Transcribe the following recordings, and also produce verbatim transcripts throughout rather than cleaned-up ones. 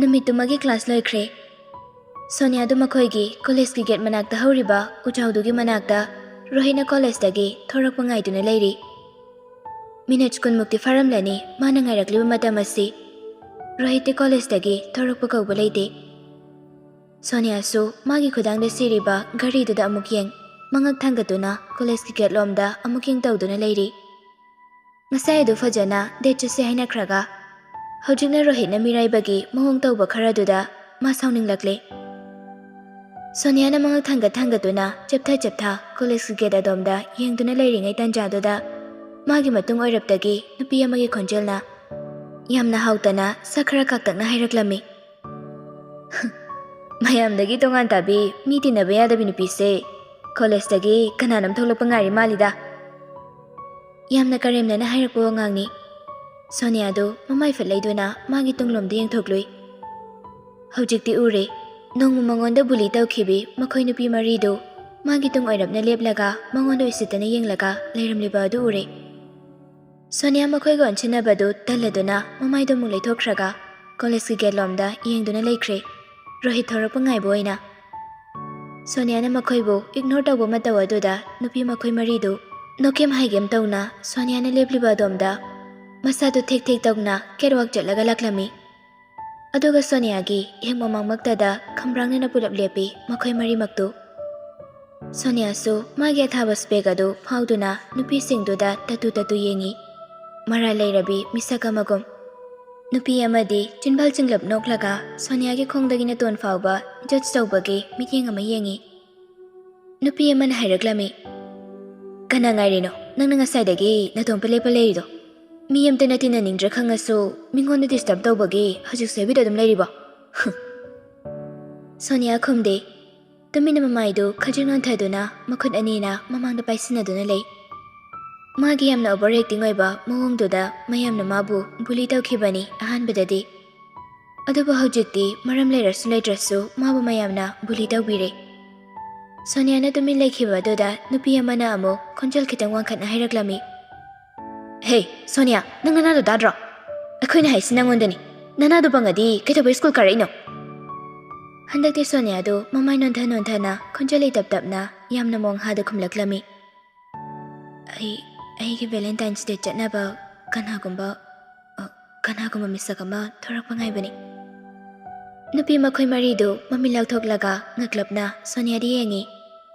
ꯅꯨꯃꯤꯠꯇꯨꯃꯒꯤ class ꯂꯣꯏꯈ꯭ꯔꯦ꯫ ꯁꯣꯅꯤꯌꯥꯗꯨ ꯃꯈꯣꯏꯒꯤ ꯀꯣꯂꯦꯖꯀꯤ ꯒꯦꯠ ꯃꯅꯥꯛꯇ ꯍꯧꯔꯤꯕ ꯎꯖꯥꯎꯗꯨꯒꯤ ꯃꯅꯥꯛꯇ ꯔꯣꯍꯤꯠꯅ ꯀꯣꯂꯦꯖꯇꯒꯤ ꯊꯣꯔꯛꯄ ꯉꯥꯏꯗꯨꯅ ꯂꯩꯔꯤ꯫ ꯃꯤꯅꯠ ꯀꯨꯟꯃꯨꯛꯇꯤ ꯐꯥꯔꯝꯂꯅꯤ ꯃꯥꯅ ꯉꯥꯏꯔꯛꯂꯤꯕ ꯃꯇꯝ ꯑꯁꯤ꯫ ꯔꯣꯍꯤꯠꯇꯤ ꯀꯣꯂꯦꯖꯇꯒꯤ ꯊꯣꯔꯛꯄ ꯀꯧꯕ ꯂꯩꯇꯦ꯫ ꯁꯣꯅꯤꯌꯥꯁꯨ ꯃꯥꯒꯤ ꯈꯨꯗꯥꯡꯗ ꯁꯤꯔꯤꯕ ꯘꯔꯤꯗꯨꯗ ꯑꯃꯨꯛ ꯌꯦꯡ, ꯃꯉꯛ ꯊꯥꯡꯒꯠꯇꯨꯅ ꯀꯣꯂꯦꯖꯀꯤ ꯒꯦꯠ ꯂꯣꯝꯗ ꯑꯃꯨꯛ ꯌꯦꯡ ꯇꯧꯗꯨꯅ ꯂꯩꯔꯤ꯫ ꯉꯁꯥꯏ ꯑꯗꯨ ꯐꯖꯅ ꯗꯦꯠ ꯆꯠꯁꯦ ꯍꯥꯏꯅꯈ꯭ꯔꯒ, ꯍꯧꯖꯤꯛꯅ ꯔꯣꯍꯤꯠꯅ ꯃꯤꯔꯥꯏꯕꯒꯤ ꯃꯑꯣꯡ ꯇꯧꯕ ꯈꯔꯗꯨꯗ ꯃꯥ ꯁꯥꯎꯅꯤꯡꯂꯛꯂꯦ꯫ ꯁꯣꯅꯤꯌꯥꯅ ꯃꯉꯛ ꯊꯥꯡꯒꯠ ꯊꯥꯡꯒꯠꯇꯨꯅ ꯆꯦꯞꯊ ꯆꯦꯞꯊ ꯀꯣꯂꯦꯖꯀꯤ ꯒꯦꯠ ꯑꯗꯣꯝꯗ ꯌꯦꯡꯗꯨꯅ ꯂꯩꯔꯤꯉꯩ ꯇꯥꯟꯖꯥꯗꯨꯗ ꯃꯥꯒꯤ ꯃꯇꯨꯡ ꯑꯣꯏꯔꯞꯇꯒꯤ ꯅꯨꯄꯤ ꯑꯃꯒꯤ ꯈꯣꯟꯖꯦꯜꯅ ꯌꯥꯝꯅ ꯍꯥꯎꯇꯅ ꯁꯛ ꯈꯔ ꯀꯥꯛꯇꯛꯅ ꯍꯥꯏꯔꯛꯂꯝꯃꯤ꯫ "ꯃꯌꯥꯝꯗꯒꯤ ꯇꯣꯉꯥꯟ ꯇꯥꯕꯤ, ꯃꯤ ꯇꯤꯟꯅꯕ ꯌꯥꯗꯕꯤ ꯅꯨꯄꯤꯁꯦ ꯀꯣꯂꯦꯖꯇꯒꯤ ꯀꯅꯥꯅꯣꯝ ꯊꯣꯛꯂꯛꯄ ꯉꯥꯏꯔꯤ ꯃꯥꯜꯂꯤꯗ꯫" ꯌꯥꯝꯅ ꯀꯔꯦꯝꯅꯅ ꯍꯥꯏꯔꯛꯄ ꯋꯥꯉꯥꯡꯅꯤ꯫ ꯁꯣꯅꯤꯌꯥꯗꯨ ꯃꯃꯥꯏ ꯐꯠ ꯂꯩꯗꯨꯅ ꯃꯥꯒꯤ ꯇꯨꯡꯂꯣꯝꯗ ꯌꯦꯡꯊꯣꯛꯂꯨꯏ꯫ ꯍꯧꯖꯤꯛꯇꯤ ꯎꯔꯦ, ꯅꯣꯡꯃ ꯃꯉꯣꯟꯗ ꯕꯨꯂꯤ ꯇꯧꯈꯤꯕꯤ ꯃꯈꯣꯏ ꯅꯨꯄꯤ ꯃꯔꯤꯗꯨ ꯃꯥꯒꯤ ꯇꯨꯡ ꯑꯣꯏꯔꯞꯅ ꯂꯦꯞꯂꯒ ꯃꯉꯣꯟꯗ ꯎꯁꯤꯠꯇꯅ ꯌꯦꯡꯂꯒ ꯂꯩꯔꯝꯂꯤꯕ ꯑꯗꯨ ꯎꯔꯦ꯫ ꯁꯣꯅꯤꯌꯥ ꯃꯈꯣꯏꯒ ꯑꯣꯟꯁꯤꯟꯅꯕꯗꯨ ꯇꯜꯂꯗꯨꯅ ꯃꯃꯥꯏꯗꯣ ꯑꯃꯨꯛ ꯂꯩꯊꯣꯛꯈ꯭ꯔꯒ ꯀꯣꯂꯦꯖꯀꯤ ꯒꯦꯠ ꯂꯣꯝꯗ ꯌꯦꯡꯗꯨꯅ ꯂꯩꯈ꯭ꯔꯦ, ꯔꯣꯍꯤꯠ ꯊꯣꯔꯛꯄ ꯉꯥꯏꯕ ꯑꯣꯏꯅ꯫ ꯁꯣꯅꯤꯌꯥꯅ ꯃꯈꯣꯏꯕꯨ ꯏꯒꯅꯣꯔ ꯇꯧꯕ ꯃꯇꯧ ꯑꯗꯨꯗ ꯅꯨꯄꯤ ꯃꯈꯣꯏ ꯃꯔꯤꯗꯨ ꯅꯣꯛꯀꯦꯝ ꯍꯥꯏꯒꯦꯝ ꯇꯧꯅ ꯁꯣꯅꯤꯌꯥꯅ ꯂꯦꯞꯂꯤꯕ ꯑꯗꯣꯝꯗ ꯃꯁꯥꯗꯨ ꯊꯦꯛ ꯊꯦꯛ ꯇꯧꯅ ꯀꯦꯠꯋꯥꯛ ꯆꯠꯂꯒ ꯂꯥꯛꯂꯝꯃꯤ꯫ ꯑꯗꯨꯒ ꯁꯣꯅꯤꯌꯥꯒꯤ ꯍꯦꯛ ꯃꯃꯥꯡꯃꯛꯇꯗ ꯈꯝꯕ꯭ꯔꯥꯡꯅꯅ ꯄꯨꯂꯞ ꯂꯦꯞꯄꯤ ꯃꯈꯣꯏ ꯃꯔꯤꯃꯛꯇꯨ꯫ ꯁꯣꯅꯤꯌꯥꯁꯨ ꯃꯥꯒꯤ ꯑꯊꯥꯕ ꯁ꯭ꯄꯦꯛ ꯑꯗꯨ ꯐꯥꯎꯗꯨꯅ ꯅꯨꯄꯤꯁꯤꯡꯗꯨꯗ ꯇꯠꯇꯨ ꯇꯠꯇꯨ ꯌꯦꯡꯉꯤ, ꯃꯔꯥꯜ ꯂꯩꯔꯕꯤ ꯃꯤꯁꯛ ꯑꯃꯒꯨꯝ꯫ ꯅꯨꯄꯤ ꯑꯃꯗꯤ ꯆꯤꯟꯕꯥꯜ ꯆꯤꯡꯂꯞ ꯅꯣꯛꯂꯒ ꯁꯣꯅꯤꯌꯥꯒꯤ ꯈꯣꯡꯗꯒꯤ ꯅꯇꯣꯟ ꯐꯥꯎꯕ ꯖꯠꯖ ꯇꯧꯕꯒꯤ ꯃꯤꯠꯌꯦꯡ ꯑꯃ ꯌꯦꯡꯉꯤ꯫ ꯅꯨꯄꯤ ꯑꯃꯅ ꯍꯥꯏꯔꯛꯂꯝꯃꯤ, "ꯀꯅꯥ ꯉꯥꯏꯔꯤꯅꯣ ꯅꯪꯅ ꯉꯁꯥꯏꯗꯒꯤ ꯅꯇꯣꯝꯇ ꯂꯦꯞꯄ ꯂꯩꯔꯤꯗꯣ? ꯃꯤ ꯑꯝꯇꯅ ꯇꯤꯟꯅꯅꯤꯡꯗ꯭ꯔꯦ ꯈꯪꯉꯁꯨ ꯃꯤꯉꯣꯟꯗ ꯗꯤꯁꯇꯔꯕ ꯇꯧꯕꯒꯤ ꯍꯧꯖꯤꯛꯁꯨ ꯍꯦꯕꯤꯠ ꯑꯗꯨꯝ ꯂꯩꯔꯤꯕꯣ?" ꯁꯣꯅꯤꯌꯥ ꯈꯨꯝꯗꯦ꯫ ꯇꯨꯃꯤꯟꯅ ꯃꯃꯥꯏꯗꯨ ꯈꯖꯤꯛ ꯅꯣꯟꯊꯗꯨꯅ ꯃꯈꯨꯠ ꯑꯅꯤꯅ ꯃꯃꯥꯡꯗ ꯄꯥꯏꯁꯤꯟꯅꯗꯨꯅ ꯂꯩ꯫ ꯃꯥꯒꯤ ꯌꯥꯝꯅ ꯑꯣꯚꯔ ꯑꯦꯛꯇꯤꯡ ꯑꯣꯏꯕ ꯃꯑꯣꯡꯗꯨꯗ ꯃꯌꯥꯝꯅ ꯃꯥꯕꯨ ꯕꯨꯂꯤ ꯇꯧꯈꯤꯕꯅꯤ ꯑꯍꯥꯟꯕꯗꯗꯤ꯫ ꯑꯗꯨꯕꯨ ꯍꯧꯖꯤꯛꯇꯤ ꯃꯔꯝ ꯂꯩꯔꯁꯨ ꯂꯩꯇ꯭ꯔꯁꯨ ꯃꯥꯕꯨ ꯃꯌꯥꯝꯅ ꯕꯨꯂꯤ ꯇꯧꯕꯤꯔꯦ꯫ ꯁꯣꯅꯤꯌꯥꯅ ꯇꯨꯃꯤꯟ ꯂꯩꯈꯤꯕ ꯑꯗꯨꯗ ꯅꯨꯄꯤ ꯑꯃꯅ ꯑꯃꯨꯛ ꯈꯣꯟꯖꯦꯜ ꯈꯤꯇꯪ ꯋꯥꯡꯈꯠꯅ ꯍꯥꯏꯔꯛꯂꯝꯃꯤ, "ꯍꯦ, ꯁꯣꯅꯤꯌꯥ, ꯅꯪ ꯅꯅꯥꯗꯣ ꯇꯥꯗ꯭ꯔꯣ? ꯑꯩꯈꯣꯏꯅ ꯍꯥꯏꯁꯤ ꯅꯪꯉꯣꯟꯗꯅꯤ꯫ "ꯅꯅꯥꯗꯣ ꯄꯪꯉꯗꯤ ꯀꯩꯗꯧꯕꯩ ꯁ꯭ꯀꯨꯜ ꯀꯥꯔꯛꯏꯅꯣ?" ꯍꯟꯗꯛꯇꯤ ꯁꯣꯅꯤꯌꯥꯗꯨ ꯃꯃꯥꯏ ꯅꯣꯟꯊ ꯅꯣꯟꯊꯅ ꯈꯣꯟꯖꯦꯜ ꯏꯇꯞ ꯇꯞꯅ ꯌꯥꯝꯅ ꯃꯣꯡꯍꯥꯗ ꯈꯨꯝꯂꯛꯂꯝꯃꯤ꯫ "ꯑꯩ, ꯑꯩꯒꯤ ꯚꯦꯂꯦꯟꯇꯥꯏꯟꯁ ꯗꯦ ꯆꯠꯅꯕ ꯀꯅꯥꯒꯨꯝꯕ, ꯑ, ꯀꯅꯥꯒꯨꯝꯕ ꯃꯤꯁꯛ ꯑꯃ ꯊꯣꯔꯛꯄ ꯉꯥꯏꯕꯅꯤ꯫" ꯅꯨꯄꯤ ꯃꯈꯣꯏ ꯃꯔꯤꯗꯨ ꯃꯃꯤꯠ ꯂꯥꯎꯊꯣꯛꯂꯒ ꯉꯛꯂꯞꯅ ꯁꯣꯅꯤꯌꯥꯗ ꯌꯦꯡꯉꯤ꯫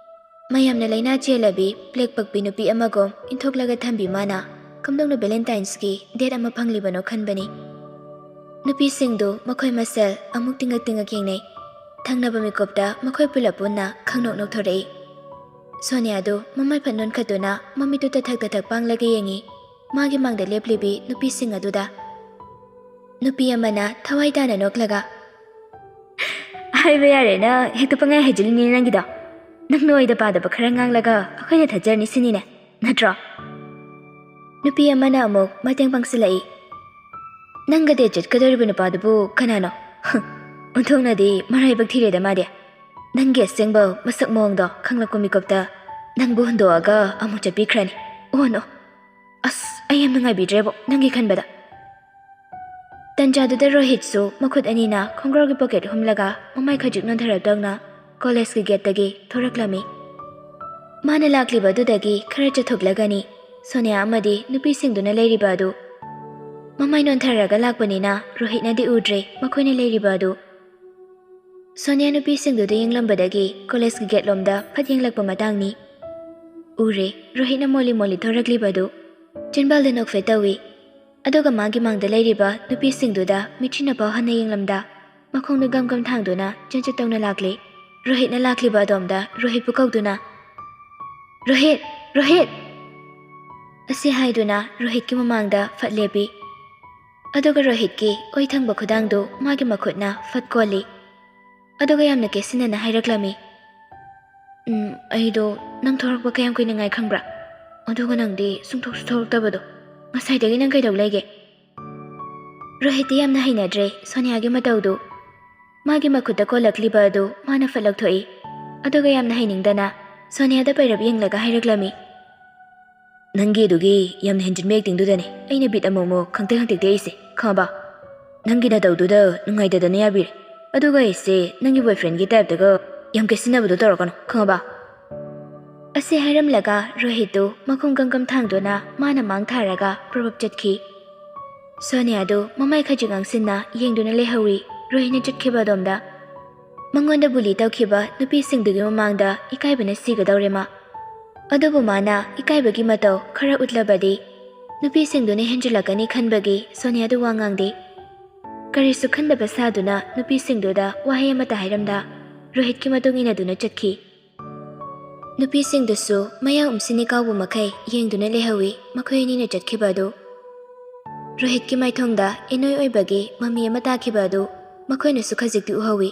ꯃꯌꯥꯝꯅ ꯂꯥꯏꯅꯥ ꯆꯦꯜꯂꯕꯤ ꯕ꯭ꯂꯦꯛ ꯄꯛꯄꯤ ꯅꯨꯄꯤ ꯑꯃꯒꯨꯝ ꯏꯟꯊꯣꯛꯂꯒ ꯊꯝꯕꯤ ꯃꯥꯅ ꯀꯝꯗꯧꯅ ꯚꯦꯂꯦꯟꯇꯥꯏꯟꯁꯀꯤ ꯗꯦꯠ ꯑꯃ ꯐꯪꯂꯤꯕꯅꯣ ꯈꯟꯕꯅꯤ꯫ ꯅꯨꯄꯤꯁꯤꯡꯗꯨ ꯃꯈꯣꯏ ꯃꯁꯦꯜ ꯑꯃꯨꯛ ꯇꯤꯡꯉꯛ ꯇꯤꯡꯉꯛ ꯌꯦꯡꯅꯩ꯫ ꯊꯪꯅꯕ ꯃꯤꯀꯨꯞꯇ ꯃꯈꯣꯏ ꯄꯨꯂꯞ ꯄꯨꯟꯅ ꯈꯪꯅꯣꯛ ꯅꯣꯛꯊꯣꯔꯛꯏ꯫ ꯁꯣꯅꯤꯌꯥꯗꯨ ꯃꯃꯥꯏ ꯐꯠ ꯅꯣꯟꯈꯠꯇꯨꯅ ꯃꯃꯤꯠꯇꯨ ꯇꯊꯛ ꯇꯊꯛ ꯄꯥꯡꯂꯒ ꯌꯦꯡꯉꯤ꯫ ꯃꯥꯒꯤ ꯃꯥꯡꯗ ꯂꯦꯞꯂꯤꯕꯤ ꯅꯨꯄꯤꯁꯤꯡ ꯑꯗꯨꯗ꯫ ꯅꯨꯄꯤ ꯑꯃꯅ ꯊꯋꯥꯏ ꯇꯥꯅ ꯅꯣꯛꯂꯒ, "ꯍꯥꯏꯕ ꯌꯥꯔꯦ, ꯅꯪ ꯍꯦꯛꯇ ꯄꯪꯍꯥꯏ ꯍꯥꯏꯖꯤꯜꯂꯤꯅꯦ ꯅꯪꯒꯤꯗꯣ꯫ ꯅꯪ ꯅꯣꯏꯗ ꯄꯥꯗꯕ ꯈꯔ ꯉꯥꯡꯂꯒ ꯑꯩꯈꯣꯏꯅ ꯊꯥꯖꯔꯅꯤ ꯁꯤꯅꯤꯅꯦ, ꯅꯠꯇ꯭ꯔꯣ?" ꯅꯨꯄꯤ ꯑꯃꯅ ꯑꯃꯨꯛ ꯃꯇꯦꯡ ꯄꯥꯡꯁꯤꯜꯂꯛꯏ꯫ "ꯅꯪꯒ ꯗꯦꯠ ꯆꯠꯀꯗꯧꯔꯤꯕ ꯅꯨꯄꯥꯗꯨꯕꯨ ꯀꯅꯥꯅꯣ? ꯑꯣꯟꯊꯣꯛꯅꯗꯤ ꯃꯔꯥꯏꯕꯛ ꯊꯤꯔꯦꯗ ꯃꯥꯗꯤ꯫ ꯅꯪꯒꯤ ꯑꯁꯦꯡꯕ ꯃꯁꯛ ꯃꯑꯣꯡꯗꯣ ꯈꯪꯂꯛꯄ ꯃꯤꯀꯨꯞꯇ ꯅꯪꯕꯨ ꯍꯨꯟꯗꯣꯛꯑꯒ ꯑꯃꯨꯛ ꯆꯠꯄꯤꯈ꯭ꯔꯅꯤ꯫ ꯑꯣ ꯅꯣ! ꯑꯁ, ꯑꯩ ꯌꯥꯝ ꯅꯨꯡꯉꯥꯏꯕꯤꯗ꯭ꯔꯦꯕꯣ ꯅꯪꯒꯤ ꯈꯟꯕꯗ꯫" ꯇꯟꯖꯥꯗꯨꯗ ꯔꯣꯍꯤꯠꯁꯨ ꯃꯈꯨꯠ ꯑꯅꯤꯅ ꯈꯣꯡꯒ꯭ꯔꯥꯎꯒꯤ ꯄꯣꯀꯦꯠ ꯍꯨꯝꯂꯒ ꯃꯃꯥꯏ ꯈꯖꯤꯛ ꯅꯣꯟꯊꯔꯞ ꯇꯧꯅ ꯀꯣꯂꯦꯖꯀꯤ ꯒꯦꯠꯇꯒꯤ ꯊꯣꯔꯛꯂꯝꯃꯤ꯫ ꯃꯥꯅ ꯂꯥꯛꯂꯤꯕ ꯑꯗꯨꯗꯒꯤ ꯈꯔ ꯆꯠꯊꯣꯛꯂꯒꯅꯤ ꯁꯣꯅꯤꯌꯥ ꯑꯃꯗꯤ ꯅꯨꯄꯤꯁꯤꯡꯗꯨꯅ ꯂꯩꯔꯤꯕ ꯑꯗꯨ꯫ ꯃꯃꯥꯏ ꯅꯣꯟꯊꯔꯒ ꯂꯥꯛꯄꯅꯤꯅ ꯔꯣꯍꯤꯠꯅꯗꯤ ꯎꯗ꯭ꯔꯦ ꯃꯈꯣꯏꯅ ꯂꯩꯔꯤꯕ ꯑꯗꯨ꯫ ꯁꯣꯅꯤꯌꯥ ꯅꯨꯄꯤꯁꯤꯡꯗꯨꯗ ꯌꯦꯡꯂꯝꯕꯗꯒꯤ ꯀꯣꯂꯦꯖꯀꯤ ꯒꯦꯠꯂꯣꯝꯗ ꯐꯠ ꯌꯦꯡꯂꯛꯄ ꯃꯇꯥꯡꯅꯤ꯫ ꯎꯔꯦ, ꯔꯣꯍꯤꯠꯅ ꯃꯣꯜꯂꯤ ꯃꯣꯜꯂꯤ ꯊꯣꯔꯛꯂꯤꯕꯗꯨ꯫ ꯆꯤꯟꯕꯥꯜꯗ ꯅꯣꯛꯐꯦꯠ ꯇꯧꯏ꯫ ꯑꯗꯨꯒ ꯃꯥꯒꯤ ꯃꯥꯡꯗ ꯂꯩꯔꯤꯕ ꯅꯨꯄꯤꯁꯤꯡꯗꯨꯗ ꯃꯤꯠꯁꯤꯟꯅ ꯄꯥꯎ ꯍꯟꯅ ꯌꯦꯡꯂꯝꯗ ꯃꯈꯣꯡꯗꯨ ꯒꯝ ꯒꯝ ꯊꯥꯡꯗꯨꯅ ꯆꯦꯟꯆꯠ ꯇꯧꯅ ꯂꯥꯛꯂꯤ꯫ ꯔꯣꯍꯤꯠꯅ ꯂꯥꯛꯂꯤꯕ ꯑꯗꯣꯝꯗ ꯔꯣꯍꯤꯠꯄꯨ ꯀꯧꯗꯨꯅ, "ꯔꯣꯍꯤꯠ! ꯔꯣꯍꯤꯠ!" ꯑꯁꯤ ꯍꯥꯏꯗꯨꯅ ꯔꯣꯍꯤꯠꯀꯤ ꯃꯃꯥꯡꯗ ꯐꯠ ꯂꯦꯞꯄꯤ꯫ ꯑꯗꯨꯒ ꯔꯣꯍꯤꯠꯀꯤ ꯑꯣꯏ ꯊꯪꯕ ꯈꯨꯗꯥꯡꯗꯨ ꯃꯥꯒꯤ ꯃꯈꯨꯠꯅ ꯐꯠ ꯀꯣꯜꯂꯤ꯫ ꯑꯗꯨꯒ ꯌꯥꯝꯅ ꯀꯦꯁꯤꯟꯅꯅ ꯍꯥꯏꯔꯛꯂꯝꯃꯤ, "ꯎꯝ, ꯑꯩꯗꯣ ꯅꯪ ꯊꯣꯔꯛꯄ ꯀꯌꯥꯝ ꯀꯨꯏꯅꯉꯥꯏ ꯈꯪꯕ꯭ꯔꯥ? ꯑꯗꯨꯒ ꯅꯪꯗꯤ ꯁꯨꯡꯊꯣꯛꯁꯨ ꯊꯣꯛꯂꯛꯇꯕꯗꯣ꯫ ꯉꯁꯥꯏꯗꯒꯤ ꯅꯪ ꯀꯩꯗꯧ ꯂꯩꯒꯦ?" ꯔꯣꯍꯤꯠꯇꯤ ꯌꯥꯝꯅ ꯍꯩꯅꯗ꯭ꯔꯦ ꯁꯣꯅꯤꯌꯥꯒꯤ ꯃꯇꯧꯗꯨ꯫ ꯃꯥꯒꯤ ꯃꯈꯨꯠꯇ ꯀꯣꯜꯂꯛꯂꯤꯕ ꯑꯗꯨ ꯃꯥꯅ ꯐꯠ ꯂꯧꯊꯣꯛꯏ꯫ ꯑꯗꯨꯒ ꯌꯥꯝꯅ ꯍꯩꯅꯤꯡꯗꯅ ꯁꯣꯅꯤꯌꯥꯗ ꯄꯩꯔꯞ ꯌꯦꯡꯂꯒ ꯍꯥꯏꯔꯛꯂꯝꯃꯤ, "ꯅꯪꯒꯤ ꯑꯗꯨꯒꯤ ꯌꯥꯝꯅ ꯍꯦꯟꯖꯤꯟꯕ ꯑꯦꯛꯇꯤꯡꯗꯨꯗꯅꯦ ꯑꯩꯅ ꯕꯤꯠ ꯑꯃꯨꯛ ꯑꯃꯨꯛ ꯈꯪꯇꯦꯛ ꯈꯪꯇꯦꯛ ꯇꯦꯛꯏꯁꯦ, ꯈꯪꯉꯕ?" "ꯅꯪꯒꯤ ꯅꯇꯧꯗꯨꯗ ꯅꯨꯡꯉꯥꯏꯇꯗꯅ ꯌꯥꯕꯤꯔꯦ꯫ ꯑꯗꯨꯒ ꯑꯩꯁꯦ ꯅꯪꯒꯤ boyfriendꯒꯤ typeꯇꯒ ꯌꯥꯝ ꯀꯦꯁꯤꯟꯅꯕꯗꯣ ꯇꯧꯔꯛꯀꯅꯨ, ꯈꯪꯉꯕ?" ꯑꯁꯤ ꯍꯥꯏꯔꯝꯂꯒ ꯔꯣꯍꯤꯠꯇꯨ ꯃꯈꯣꯡ ꯀꯝꯀꯝ ꯊꯥꯡꯗꯨꯅ ꯃꯥꯅ ꯃꯥꯡ ꯊꯥꯔꯒ ꯄ꯭ꯔꯣꯞ ꯆꯠꯈꯤ꯫ ꯁꯣꯅꯤꯌꯥꯗꯨ ꯃꯃꯥꯏ ꯈꯖꯤꯛ ꯉꯥꯡꯁꯤꯟꯅ ꯌꯦꯡꯗꯨꯅ ꯂꯩꯍꯧꯏ ꯔꯣꯍꯤꯠꯅ ꯆꯠꯈꯤꯕ ꯑꯗꯣꯝꯗ꯫ ꯃꯉꯣꯟꯗ bully ꯇꯧꯈꯤꯕ ꯅꯨꯄꯤꯁꯤꯡꯗꯨꯒꯤ ꯃꯃꯥꯡꯗ ꯏꯀꯥꯏꯕꯅ ꯁꯤꯒꯗꯧꯔꯦ ꯃꯥ꯫ ꯑꯗꯨꯕꯨ ꯃꯥꯅ ꯏꯀꯥꯏꯕꯒꯤ ꯃꯇꯧ ꯈꯔ ꯎꯠꯂꯕꯗꯤ ꯅꯨꯄꯤꯁꯤꯡꯗꯨꯅ ꯍꯦꯟꯖꯤꯜꯂꯛꯀꯅꯤ ꯈꯟꯕꯒꯤ ꯁꯣꯅꯤꯌꯥꯗꯨ ꯋꯥ ꯉꯥꯡꯗꯦ꯫ ꯀꯔꯤꯁꯨ ꯈꯟꯗꯕ ꯁꯥꯗꯨꯅ ꯅꯨꯄꯤꯁꯤꯡꯗꯨꯗ ꯋꯥꯍꯩ ꯑꯃꯠꯇ ꯍꯥꯏꯔꯝꯗ ꯔꯣꯍꯤꯠꯀꯤ ꯃꯇꯨꯡ ꯏꯟꯅꯗꯨꯅ ꯆꯠꯈꯤ꯫ ꯅꯨꯄꯤꯁꯤꯡꯗꯨꯁꯨ ꯃꯌꯥ ꯎꯝꯁꯤꯅꯤ ꯀꯥꯎꯕ ꯃꯈꯩ ꯌꯦꯡꯗꯨꯅ ꯂꯩꯍꯧꯏ ꯃꯈꯣꯏ ꯑꯅꯤꯅ ꯆꯠꯈꯤꯕ ꯑꯗꯨ꯫ ꯔꯣꯍꯤꯠꯀꯤ ꯃꯥꯏꯊꯣꯡꯗ ꯏꯅꯣꯏ ꯑꯣꯏꯕꯒꯤ ꯃꯃꯤ ꯑꯃ ꯇꯥꯈꯤꯕ ꯑꯗꯨ ꯃꯈꯣꯏꯅꯁꯨ ꯈꯖꯤꯛꯇꯤ ꯎꯍꯧꯏ꯫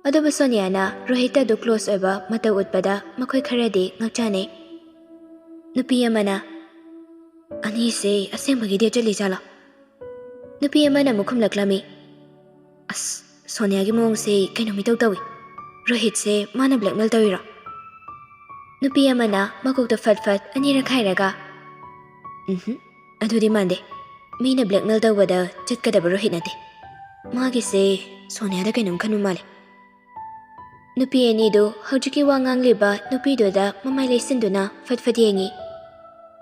ꯑꯗꯨꯕꯨ ꯁꯣꯅꯤꯌꯥꯅ ꯔꯣꯍꯤꯠꯇ ꯑꯗꯨ close ꯑꯣꯏꯕ ꯃꯇꯧ ꯎꯠꯄꯗ ꯃꯈꯣꯏ ꯈꯔꯗꯤ ꯉꯛꯆꯥꯅꯩ꯫ ꯅꯨꯄꯤ ꯑꯃꯅ, "ꯑꯅꯤꯁꯦ ꯑꯁꯦꯡꯕꯒꯤ date ꯆꯠꯂꯤꯖꯥꯠꯂꯣ?" ꯅꯨꯄꯤ ꯑꯃꯅ ꯑꯃꯨꯛ ꯈꯨꯝꯂꯛꯂꯝꯃꯤ, "ꯑꯁ, ꯁꯣꯅꯤꯌꯥꯒꯤ ꯃꯑꯣꯡꯁꯦ ꯀꯩꯅꯣꯝ ꯏꯇꯧ ꯇꯧꯏ꯫ ꯔꯣꯍꯤꯠꯁꯦ ꯃꯥꯅ blackmail ꯇꯧꯔꯤꯔꯣ?" ꯅꯨꯄꯤ ꯑꯃꯅ ꯃꯀꯣꯛꯇ ꯐꯠ ꯐꯠ ꯑꯅꯤꯔꯛ ꯍꯥꯏꯔꯒ, "ꯎꯝꯍꯨꯝ, ꯑꯗꯨꯗꯤ ꯃꯥꯟꯗꯦ꯫ ꯃꯤꯅ blackmail ꯇꯧꯕꯗ ꯆꯠꯀꯗꯕ ꯔꯣꯍꯤꯠ ꯅꯠꯇꯦ꯫ ꯃꯥꯒꯤꯁꯦ ꯁꯣꯅꯤꯌꯥꯗ ꯀꯩꯅꯣꯝ ꯈꯟꯕ ꯃꯥꯜꯂꯦ꯫" ꯅꯨꯄꯤ ꯑꯅꯤꯗꯨ ꯍꯧꯖꯤꯛꯀꯤ ꯋꯥ ꯉꯥꯡꯂꯤꯕ ꯅꯨꯄꯤꯗꯨꯗ ꯃꯃꯥꯏ ꯂꯩꯁꯤꯟꯗꯨꯅ ꯐꯠ ꯐꯠ ꯌꯦꯡꯉꯤ꯫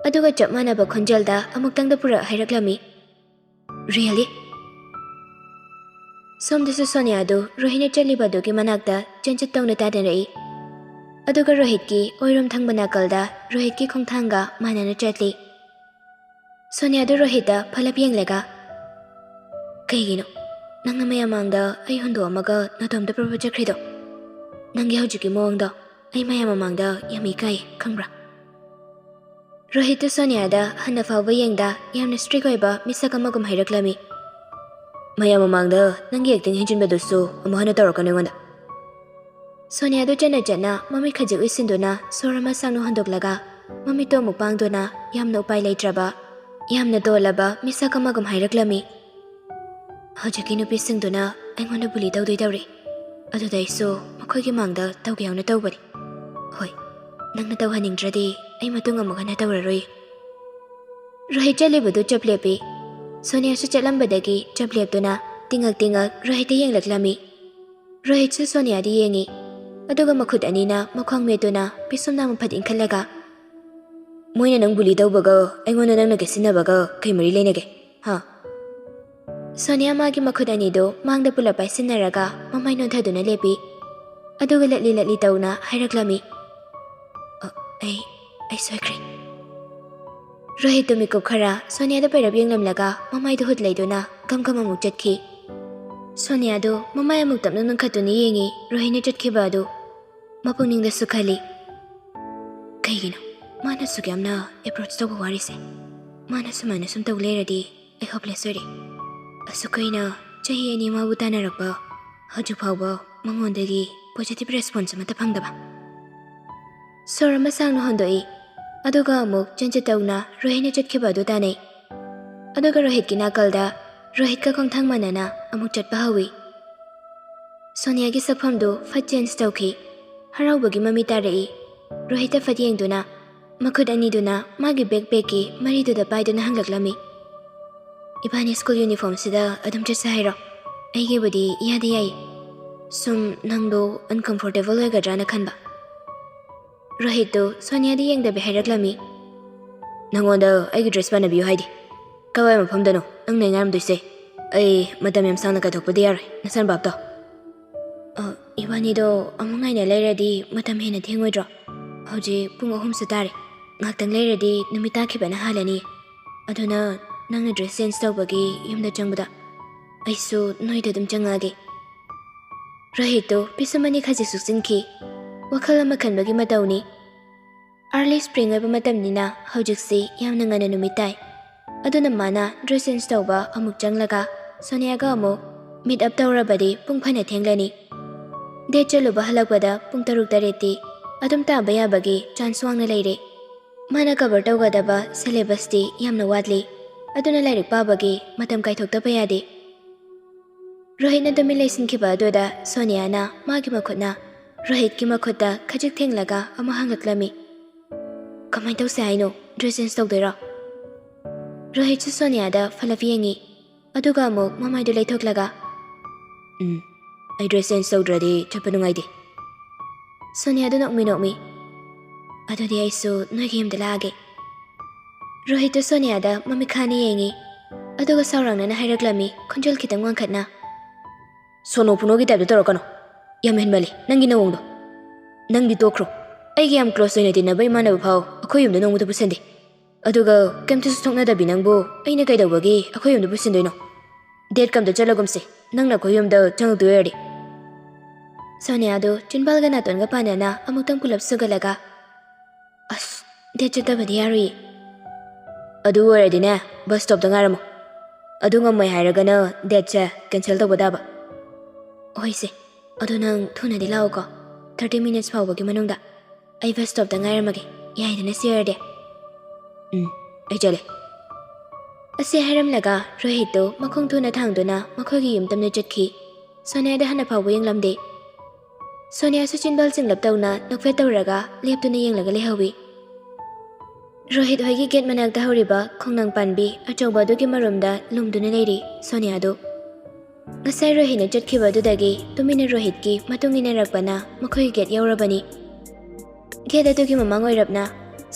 ꯑꯗꯨꯒ ꯆꯞ ꯃꯥꯟꯅꯕ ꯈꯣꯟꯖꯦꯜꯗ ꯑꯃꯨꯛꯇꯪꯗ ꯄꯨꯔꯛ ꯍꯥꯏꯔꯛꯂꯝꯃꯤ, "Really?" ꯁꯣꯝꯗꯁꯨ ꯁꯣꯅꯤꯌꯥꯗꯨ ꯔꯣꯍꯤꯠꯅ ꯆꯠꯂꯤꯕ ꯑꯗꯨꯒꯤ ꯃꯅꯥꯛꯇ ꯆꯦꯟꯆꯠ ꯇꯧꯅ ꯇꯥꯗꯅꯔꯛꯏ꯫ ꯑꯗꯨꯒ ꯔꯣꯍꯤꯠꯀꯤ ꯑꯣꯏꯔꯣꯝ ꯊꯪꯕ ꯅꯥꯀꯜꯗ ꯔꯣꯍꯤꯠꯀꯤ ꯈꯣꯡꯊꯥꯡꯒ ꯃꯥꯟꯅꯅ ꯆꯠꯂꯤ꯫ ꯁꯣꯅꯤꯌꯥꯗꯨ ꯔꯣꯍꯤꯠꯇ ꯐꯠꯂꯞ ꯌꯦꯡꯂꯒ, "ꯀꯩꯒꯤꯅꯣ ꯅꯪꯅ ꯃꯌꯥꯝ ꯃꯥꯡꯗ ꯑꯩ ꯍꯨꯟꯗꯣꯛꯑꯝꯃꯒ ꯅꯇꯣꯝꯇ ꯄ꯭ꯔꯣꯄ ꯆꯠꯈ꯭ꯔꯤꯗꯣ? ꯅꯪꯒꯤ ꯍꯧꯖꯤꯛꯀꯤ ꯃꯑꯣꯡꯗꯣ ꯑꯩ ꯃꯌꯥꯝ ꯃꯃꯥꯡꯗ ꯌꯥꯝ ꯏꯀꯥꯏꯌꯦ, ꯈꯪꯕ꯭ꯔꯥ?" ꯔꯣꯍꯤꯠꯇꯨ ꯁꯣꯅꯤꯌꯥꯗ ꯍꯟꯅ ꯐꯥꯎꯕ ꯌꯦꯡꯗ ꯌꯥꯝꯅ strict ꯑꯣꯏꯕ ꯃꯤꯁꯛ ꯑꯃꯒꯨꯝ ꯍꯥꯏꯔꯛꯂꯝꯃꯤ꯫ "ꯃꯌꯥꯝ ꯃꯃꯥꯡꯗ ꯅꯪꯒꯤ acting ꯍꯦꯟꯖꯤꯟꯕꯗꯨꯁꯨ ꯑꯃꯨꯛ ꯍꯟꯅ ꯇꯧꯔꯛꯀꯅꯨ ꯑꯩꯉꯣꯟꯗ꯫" ꯁꯣꯅꯤꯌꯥꯗꯨ ꯆꯠꯅ ꯆꯠꯅ ꯃꯃꯤꯠ ꯈꯖꯤꯛ ꯎꯏꯁꯤꯟꯗꯨꯅ ꯁꯣꯔ ꯑꯃ ꯁꯥꯡꯅ ꯍꯣꯟꯗꯣꯛꯂꯒ ꯃꯃꯤꯠꯇꯨ ꯑꯃꯨꯛ ꯄꯥꯡꯗꯨꯅ ꯌꯥꯝꯅ ꯎꯄꯥꯏ ꯂꯩꯇ꯭ꯔꯕ, ꯌꯥꯝꯅ ꯇꯣꯜꯂꯕ ꯃꯤꯁꯛ ꯑꯃꯒꯨꯝ ꯍꯥꯏꯔꯛꯂꯝꯃꯤ꯫ "ꯍꯧꯖꯤꯛꯀꯤ ꯅꯨꯄꯤꯁꯤꯡꯗꯨꯅ ꯑꯩꯉꯣꯟꯗ bully ꯇꯧꯗꯣꯏ ꯇꯧꯔꯤ꯫ ꯑꯗꯨꯗ ꯑꯩꯁꯨ ꯃꯈꯣꯏꯒꯤ ꯃꯥꯡꯗ ꯇꯧꯒꯦ ꯌꯥꯎꯅ ꯇꯧꯕꯅꯤ꯫ ꯍꯣꯏ, ꯅꯪꯅ ꯇꯧꯍꯟꯅꯤꯡꯗ꯭ꯔꯗꯤ ꯑꯩ ꯃꯇꯨꯡ ꯑꯃꯨꯛ ꯍꯟꯅ ꯇꯧꯔꯔꯣꯏ꯫" ꯔꯣꯍꯤꯠ ꯆꯠꯂꯤꯕꯗꯨ ꯆꯞ ꯂꯦꯞꯄꯤ꯫ ꯁꯣꯅꯤꯌꯥꯁꯨ ꯆꯠꯂꯝꯕꯗꯒꯤ ꯆꯞ ꯂꯦꯞꯇꯨꯅ ꯇꯤꯡꯉꯛ ꯇꯤꯡꯉꯛ ꯔꯣꯍꯤꯠꯇ ꯌꯦꯡꯂꯛꯂꯝꯃꯤ꯫ ꯔꯣꯍꯤꯠꯁꯨ ꯁꯣꯅꯤꯌꯥꯗ ꯌꯦꯡꯉꯤ꯫ ꯑꯗꯨꯒ ꯃꯈꯨꯠ ꯑꯅꯤꯅ ꯃꯈ꯭ꯋꯥꯡ ꯃꯦꯠꯇꯨꯅ ꯄꯤꯁꯨꯝꯅ ꯃꯐꯠ ꯏꯟꯈꯠꯂꯒ, "ꯃꯣꯏꯅ ꯅꯪ ꯕꯨꯂꯤ ꯇꯧꯕꯒ ꯑꯩꯉꯣꯟꯗ ꯅꯪꯅ ꯀꯦꯠꯁꯤꯟꯅꯕꯒ ꯀꯩ ꯃꯔꯤ ꯂꯩꯅꯒꯦ? ꯍꯥ?" ꯁꯣꯅꯤꯌꯥ ꯃꯥꯒꯤ ꯃꯈꯨꯠ ꯑꯅꯤꯗꯨ ꯃꯥꯡꯗ ꯄꯨꯂꯞ ꯄꯥꯏꯁꯤꯟꯅꯔꯒ ꯃꯃꯥꯏ ꯅꯣꯟꯊꯗꯨꯅ ꯂꯦꯞꯄꯤ꯫ ꯑꯗꯨꯒ ꯂꯠꯂꯤ ꯂꯠꯂꯤ ꯇꯧꯅ ꯍꯥꯏꯔꯛꯂꯝꯃꯤ, "ꯑ, ꯑꯩ, ꯑꯩ ꯁꯣꯏꯈ꯭ꯔꯦ꯫" ꯔꯣꯍꯤꯠꯇꯨ ꯃꯤꯀꯨꯞ ꯈꯔ ꯁꯣꯅꯤꯌꯥꯗ ꯄꯩꯔꯞ ꯌꯦꯡꯂꯝꯂꯒ ꯃꯃꯥꯏꯗꯨ ꯍꯨꯠ ꯂꯩꯗꯨꯅ ꯒꯝ ꯒꯝ ꯑꯃꯨꯛ ꯆꯠꯈꯤ꯫ ꯁꯣꯅꯤꯌꯥꯗꯨ ꯃꯃꯥꯏ ꯑꯃꯨꯛ ꯇꯞꯅ ꯅꯣꯟꯈꯠꯇꯨꯅ ꯌꯦꯡꯉꯤ ꯔꯣꯍꯤꯠꯅ ꯆꯠꯈꯤꯕ ꯑꯗꯨ꯫ ꯃꯄꯨꯛꯅꯤꯡꯗꯁꯨ ꯈꯜꯂꯤ, "ꯀꯩꯒꯤꯅꯣ ꯃꯥꯅ ꯑꯁꯨꯛ ꯌꯥꯝꯅ ꯑꯦꯄ꯭ꯔꯣꯆ ꯇꯧꯕ ꯋꯥꯔꯤꯁꯦ? ꯃꯥꯅ ꯁꯨꯃꯥꯏꯅ ꯁꯨꯝ ꯇꯧ ꯂꯩꯔꯗꯤ ꯑꯩ ꯍꯣꯞꯂꯦꯁ ꯑꯣꯏꯔꯦ꯫ ꯑꯁꯨꯛ ꯀꯨꯏꯅ ꯆꯍꯤ ꯑꯅꯤ ꯃꯥꯕꯨ ꯇꯥꯟꯅꯔꯛꯄ, ꯍꯧꯖꯤꯛ ꯐꯥꯎꯕ ꯃꯉꯣꯟꯗꯒꯤ ꯄꯣꯖꯤꯇꯤꯚ ꯔꯦꯁꯄꯣꯟꯁ ꯑꯃꯠꯇ ꯐꯪꯗꯕ꯫" ꯁꯣꯔ ꯑꯃ ꯁꯥꯡꯅ ꯍꯣꯟꯗꯣꯛꯏ꯫ ꯑꯗꯨꯒ ꯑꯃꯨꯛ ꯆꯦꯟꯖ ꯇꯧꯅ ꯔꯣꯍꯤꯠꯅ ꯆꯠꯈꯤꯕ ꯑꯗꯨ ꯇꯥꯟꯅꯩ꯫ ꯑꯗꯨꯒ ꯔꯣꯍꯤꯠꯀꯤ ꯅꯥꯀꯜꯗ ꯔꯣꯍꯤꯠꯀ ꯈꯣꯡꯊꯥꯡ ꯃꯥꯟꯅꯅ ꯑꯃꯨꯛ ꯆꯠꯄ ꯍꯧꯏ꯫ ꯁꯣꯅꯤꯌꯥꯒꯤ ꯁꯛꯐꯝꯗꯨ ꯐꯠ ꯆꯦꯟꯖ ꯇꯧꯈꯤ꯫ ꯍꯔꯥꯎꯕꯒꯤ ꯃꯃꯤ ꯇꯥꯔꯛꯏ꯫ ꯔꯣꯍꯤꯠꯇ ꯐꯠ ꯌꯦꯡꯗꯨꯅ, ꯃꯈꯨꯠ ꯑꯅꯤꯗꯨꯅ ꯃꯥꯒꯤ ꯕꯦꯛ ꯄꯦꯛꯀꯤ ꯃꯔꯤꯗꯨꯗ ꯄꯥꯏꯗꯨꯅ ꯍꯪꯂꯛꯂꯝꯃꯤ, "ꯏꯕꯥꯅꯤ ꯁ꯭ꯀꯨꯜ ꯌꯨꯅꯤꯐꯣꯔꯝꯁꯤꯗ ꯑꯗꯨꯝ ꯆꯠꯁꯦ ꯍꯥꯏꯔꯣ? ꯑꯩꯒꯤꯕꯨꯗꯤ ꯏꯌꯥꯗ ꯌꯥꯏ꯫ ꯁꯨꯝ ꯅꯪꯗꯣ ꯑꯟꯀꯝꯐꯣꯔꯇꯦꯕꯜ ꯑꯣꯏꯒꯗ꯭ꯔꯥꯅ ꯈꯟꯕ꯫" ꯔꯣꯍꯤꯠꯇꯨ ꯁꯣꯅꯤꯌꯥꯗ ꯌꯦꯡꯗꯕꯤ ꯍꯥꯏꯔꯛꯂꯝꯃꯤ, "ꯅꯪꯉꯣꯟꯗ ꯑꯩꯒꯤ ꯗ꯭ꯔꯦꯁ ꯄꯥꯟꯅꯕꯤꯌꯨ ꯍꯥꯏꯗꯤ? ꯀꯋꯥꯏ ꯃꯐꯝꯗꯅꯣ ꯅꯪꯅ ꯉꯥꯏꯔꯝꯗꯣꯏꯁꯦ? ꯑꯩ ꯃꯇꯝ ꯌꯥꯝ ꯁꯥꯡꯅ ꯀꯥꯏꯊꯣꯛꯄꯗꯤ ꯌꯥꯔꯣꯏ, ꯅꯁꯥꯅ ꯚꯥꯞ ꯇꯧ꯫" "ꯑ, ꯏꯕꯥꯅꯤꯗꯣ ꯑꯃꯨꯛ ꯉꯥꯏꯅ ꯂꯩꯔꯗꯤ ꯃꯇꯝ ꯍꯦꯟꯅ ꯊꯦꯡꯉꯣꯏꯗ꯭ꯔꯣ? ꯍꯧꯖꯤꯛ ꯄꯨꯡ ꯑꯍꯨꯝꯁꯨ ꯇꯥꯔꯦ꯫ ꯉꯥꯛꯇꯪ ꯂꯩꯔꯗꯤ ꯅꯨꯃꯤꯠ ꯇꯥꯈꯤꯕꯅ ꯍꯥꯜꯂꯅꯤ꯫ ꯑꯗꯨꯅ ꯅꯪꯅ ꯗ꯭ꯔꯦꯁ ꯆꯦꯟꯖ ꯇꯧꯕꯒꯤ ꯌꯨꯝꯗ ꯆꯪꯕꯗ ꯑꯩꯁꯨ ꯅꯣꯏꯗ ꯑꯗꯨꯝ ꯆꯪꯉꯛꯑꯒꯦ꯫" ꯔꯣꯍꯤꯠꯇꯨ ꯄꯤꯁꯨꯝ ꯑꯅꯤ ꯈꯖꯤꯛ ꯁꯨꯛꯆꯤꯟꯈꯤ꯫ ꯋꯥꯈꯜ ꯑꯃ ꯈꯟꯕꯒꯤ ꯃꯇꯧꯅꯤ꯫ ꯑꯥꯔꯂꯤ ꯁ꯭ꯄ꯭ꯔꯤꯡ ꯑꯣꯏꯕ ꯃꯇꯝꯅꯤꯅ ꯍꯧꯖꯤꯛꯁꯤ ꯌꯥꯝꯅ ꯉꯟꯅ ꯅꯨꯃꯤꯠ ꯇꯥꯏ꯫ ꯑꯗꯨꯅ ꯃꯥꯅ ꯗ꯭ꯔꯦꯁ ꯆꯦꯟꯖ ꯇꯧꯕ ꯑꯃꯨꯛ ꯆꯪꯂꯒ ꯁꯣꯅꯤꯌꯥꯒ ꯑꯃꯨꯛ ꯃꯤꯠ ꯑꯞ ꯇꯧꯔꯕꯗꯤ ꯄꯨꯡ ꯐꯅ ꯊꯦꯡꯂꯅꯤ꯫ ꯗꯦꯠ ꯆꯠꯂꯨꯕ ꯍꯜꯂꯛꯄꯗ ꯄꯨꯡ ꯇꯔꯨꯛ ꯇꯔꯦꯠꯇꯤ ꯑꯗꯨꯝ ꯇꯥꯕ ꯌꯥꯕꯒꯤ ꯆꯥꯟꯁ ꯋꯥꯡꯅ ꯂꯩꯔꯦ꯫ ꯃꯥꯅ ꯀꯚꯔ ꯇꯧꯒꯗꯕ ꯁꯦꯂꯦꯕꯁꯇꯤ ꯌꯥꯝꯅ ꯋꯥꯠꯂꯤ꯫ ꯑꯗꯨꯅ ꯂꯥꯏꯔꯤꯛ ꯄꯥꯕꯒꯤ ꯃꯇꯝ ꯀꯥꯏꯊꯣꯛꯇꯕ ꯌꯥꯗꯦ꯫ ꯔꯣꯍꯤꯠꯅ ꯇꯨꯃꯤꯟ ꯂꯩꯁꯤꯟꯈꯤꯕ ꯑꯗꯨꯗ ꯁꯣꯅꯤꯌꯥꯅ ꯃꯥꯒꯤ ꯃꯈꯨꯠꯅ ꯔꯣꯍꯤꯠꯀꯤ ꯃꯈꯨꯠꯇ ꯈꯖꯤꯛ ꯊꯦꯡꯂꯒ ꯑꯃ ꯍꯪꯂꯛꯂꯝꯃꯤ, "ꯀꯃꯥꯏꯅ ꯇꯧꯁꯦ ꯍꯥꯏꯅꯣ? Dress change ꯇꯧꯗꯣꯏꯔꯣ?" ꯔꯣꯍꯤꯠꯁꯨ ꯁꯣꯅꯤꯌꯥꯗ ꯐꯠꯂꯞ ꯌꯦꯡꯉꯤ꯫ ꯑꯗꯨꯒ ꯑꯃꯨꯛ ꯃꯃꯥꯏꯗꯨ ꯂꯩꯊꯣꯛꯂꯒ, "ꯎꯝ, ꯑꯩ dress change ꯇꯧꯗ꯭ꯔꯗꯤ ꯆꯠꯄ ꯅꯨꯡꯉꯥꯏꯇꯦ꯫" ꯁꯣꯅꯤꯌꯥꯗꯨ ꯅꯣꯛꯃꯤ ꯅꯣꯛꯃꯤ꯫ "ꯑꯗꯨꯗꯤ ꯑꯩꯁꯨ ꯅꯣꯏꯒꯤ ꯌꯨꯝꯗ ꯂꯥꯛꯑꯒꯦ꯫" ꯔꯣꯍꯤꯠꯇꯨ ꯁꯣꯅꯤꯌꯥꯗ ꯃꯃꯤꯠ ꯈꯥꯅ ꯌꯦꯡꯉꯤ꯫ ꯑꯗꯨꯒ ꯁꯥꯎꯔꯥꯡꯅꯅ ꯍꯥꯏꯔꯛꯂꯝꯃꯤ, ꯈꯣꯟꯖꯦꯜ ꯈꯤꯇꯪ ꯋꯥꯡꯈꯠꯅ, "ꯁꯣꯅꯣ ꯐꯨꯅꯣꯒꯤ type ꯇ ꯇꯧꯔꯛꯀꯅꯣ꯫ ꯌꯥꯝ ꯍꯦꯟꯃꯜꯂꯤ ꯅꯪꯒꯤ ꯅꯑꯣꯡꯗꯣ꯫ ꯅꯪꯗꯤ ꯇꯣꯛꯈ꯭ꯔꯣ꯫ ꯑꯩꯒꯤ ꯌꯥꯝ close ꯑꯣꯏꯅ ꯇꯤꯟꯅꯕ ꯏꯃꯥꯟꯅꯕ ꯐꯥꯎ ꯑꯩꯈꯣꯏ ꯌꯨꯝꯗ ꯅꯣꯡꯃꯇ ꯄꯨꯁꯟꯗꯦ꯫ ꯑꯗꯨꯒ ꯀꯩꯝꯇꯁꯨ ꯁꯣꯛꯅꯗꯕꯤ ꯅꯪꯕꯨ ꯑꯩꯅ ꯀꯩꯗꯧꯕꯒꯤ ꯑꯩꯈꯣꯏ ꯌꯨꯝꯗ ꯄꯨꯁꯤꯟꯗꯣꯏꯅꯣ? Date ꯀ ꯑꯝꯇ ꯆꯠꯂꯒꯨꯝꯁꯦ, ꯅꯪꯅ ꯑꯩꯈꯣꯏ ꯌꯨꯝꯗ ꯆꯪꯉꯛꯇꯣꯏ ꯑꯣꯏꯔꯗꯤ꯫" ꯁꯣꯅꯤꯌꯥꯗꯨ ꯆꯤꯟꯕꯥꯜꯒ ꯅꯥꯇꯣꯟꯒ ꯄꯥꯟꯅꯅ ꯑꯃꯨꯛꯇꯪ ꯄꯨꯂꯞ ꯁꯨꯒꯠꯂꯒ, "ꯑꯁ, date ꯆꯠꯇꯕꯗꯤ ꯌꯥꯔꯣꯏꯌꯦ꯫" "ꯑꯗꯨ ꯑꯣꯏꯔꯗꯤꯅꯦ, bus stop ꯇ ꯉꯥꯏꯔꯝꯃꯣ꯫ ꯑꯗꯨ ꯉꯝꯃꯣꯏ ꯍꯥꯏꯔꯒꯅ date ꯁꯦ cancel ꯇꯧꯕ ꯇꯥꯕ꯫" "ꯍꯣꯏꯁꯦ, ꯑꯗꯣ ꯅꯪ ꯊꯨꯅꯗꯤ ꯂꯥꯛꯎꯀꯣ, thirty minutes ꯐꯥꯎꯕꯒꯤ ꯃꯅꯨꯡꯗ꯫ ꯑꯩ bus stop ꯇ ꯉꯥꯏꯔꯝꯃꯒꯦ, ꯌꯥꯏꯗꯅ ꯁꯤ ꯑꯣꯏꯔꯗꯤ?" "ꯎꯝ, ꯑꯩ ꯆꯠꯂꯦ꯫" ꯑꯁꯤ ꯍꯥꯏꯔꯝꯂꯒ ꯔꯣꯍꯤꯠꯇꯨ ꯃꯈꯣꯡ ꯊꯨꯅ ꯊꯥꯡꯗꯨꯅ ꯃꯈꯣꯏꯒꯤ ꯌꯨꯝ ꯇꯝꯅ ꯆꯠꯈꯤ꯫ ꯁꯣꯅꯤꯌꯥꯗ ꯍꯟꯅ ꯐꯥꯎꯕ ꯌꯦꯡꯂꯝꯗꯦ꯫ ꯁꯣꯅꯤꯌꯥꯁꯨ ꯆꯤꯟꯕꯥꯜ ꯆꯤꯡꯂꯞ ꯇꯧꯅ ꯅꯣꯛꯐꯦꯠ ꯇꯧꯔꯒ ꯂꯦꯞꯇꯨꯅ ꯌꯦꯡꯂꯒ ꯂꯩꯍꯧꯏ꯫ ꯔꯣꯍꯤꯠ ꯍꯣꯏꯒꯤ gate ꯃꯅꯥꯛꯇ ꯍꯧꯔꯤꯕ ꯈꯣꯡꯅꯥꯡ ꯄꯥꯟꯕꯤ ꯑꯆꯧꯕ ꯑꯗꯨꯒꯤ ꯃꯔꯨꯝꯗ ꯂꯨꯝꯗꯨꯅ ꯂꯩꯔꯤ ꯁꯣꯅꯤꯌꯥꯗꯨ꯫ ꯉꯁꯥꯏ ꯔꯣꯍꯤꯠꯅ ꯆꯠꯈꯤꯕ ꯑꯗꯨꯗꯒꯤ ꯇꯨꯃꯤꯟꯅ ꯔꯣꯍꯤꯠꯀꯤ ꯃꯇꯨꯡ ꯏꯟꯅꯔꯛꯄꯅ ꯃꯈꯣꯏꯒꯤ gate ꯌꯧꯔꯕꯅꯤ꯫ Gate ꯑꯗꯨꯒꯤ ꯃꯃꯥꯡ ꯑꯣꯏꯔꯞꯅ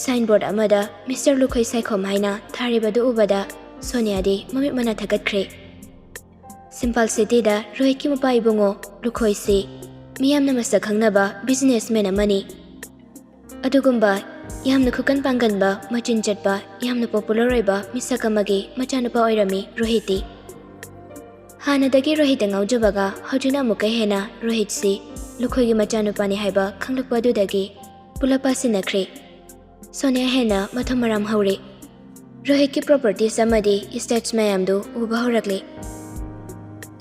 signboard ꯑꯃꯗ Mister ꯂꯨꯈꯣꯏ ꯁꯥꯏꯈꯣꯝ ꯍꯥꯏꯅ ꯊꯥꯔꯤꯕꯗꯨ ꯎꯕꯗ ꯁꯣꯅꯤꯌꯥꯗꯤ ꯃꯃꯤꯠ ꯃꯅꯥ ꯊꯛꯀꯠꯈ꯭ꯔꯦ꯫ ꯁꯤꯝꯄꯥꯜ City ꯗ ꯔꯣꯍꯤꯠꯀꯤ ꯃꯄꯥ ꯏꯕꯨꯡꯉꯣ ꯂꯨꯈꯣꯏꯁꯤ ꯃꯤꯌꯥꯝꯅ ꯃꯁꯛ ꯈꯪꯅꯕ businessman ꯑꯃꯅꯤ꯫ ꯑꯗꯨꯒꯨꯝꯕ ꯌꯥꯝꯅ ꯈꯨꯀꯟ ꯄꯥꯡꯒꯟꯕ, ꯃꯆꯤꯟ ꯆꯠꯄ, ꯌꯥꯝꯅ popular ꯑꯣꯏꯕ ꯃꯤꯁꯛ ꯑꯃꯒꯤ ꯃꯆꯥꯅꯨꯄꯥ ꯑꯣꯏꯔꯝꯃꯤ ꯔꯣꯍꯤꯠꯇꯤ꯫ ꯍꯥꯟꯅꯗꯒꯤ ꯔꯣꯍꯤꯠꯇ ꯉꯥꯎꯖꯕꯒ ꯍꯧꯖꯤꯛꯅ ꯑꯃꯨꯛꯀ ꯍꯦꯟꯅ ꯔꯣꯍꯤꯠꯁꯤ ꯂꯨꯈꯣꯏꯒꯤ ꯃꯆꯥꯅꯨꯄꯥꯅꯤ ꯍꯥꯏꯕ ꯈꯪꯂꯛꯄ ꯑꯗꯨꯗꯒꯤ ꯄꯨꯂꯞ ꯄꯥꯁꯤꯟꯅꯈ꯭ꯔꯦ꯫ ꯁꯣꯅꯤꯌꯥ ꯍꯦꯟꯅ ꯃꯊꯨꯝ ꯃꯔꯥꯝ ꯍꯧꯔꯦ꯫ ꯔꯣꯍꯤꯠꯀꯤ properties ꯑꯃꯗꯤ estates ꯃꯌꯥꯝꯗꯨ ꯎꯕ ꯍꯧꯔꯛꯂꯦ꯫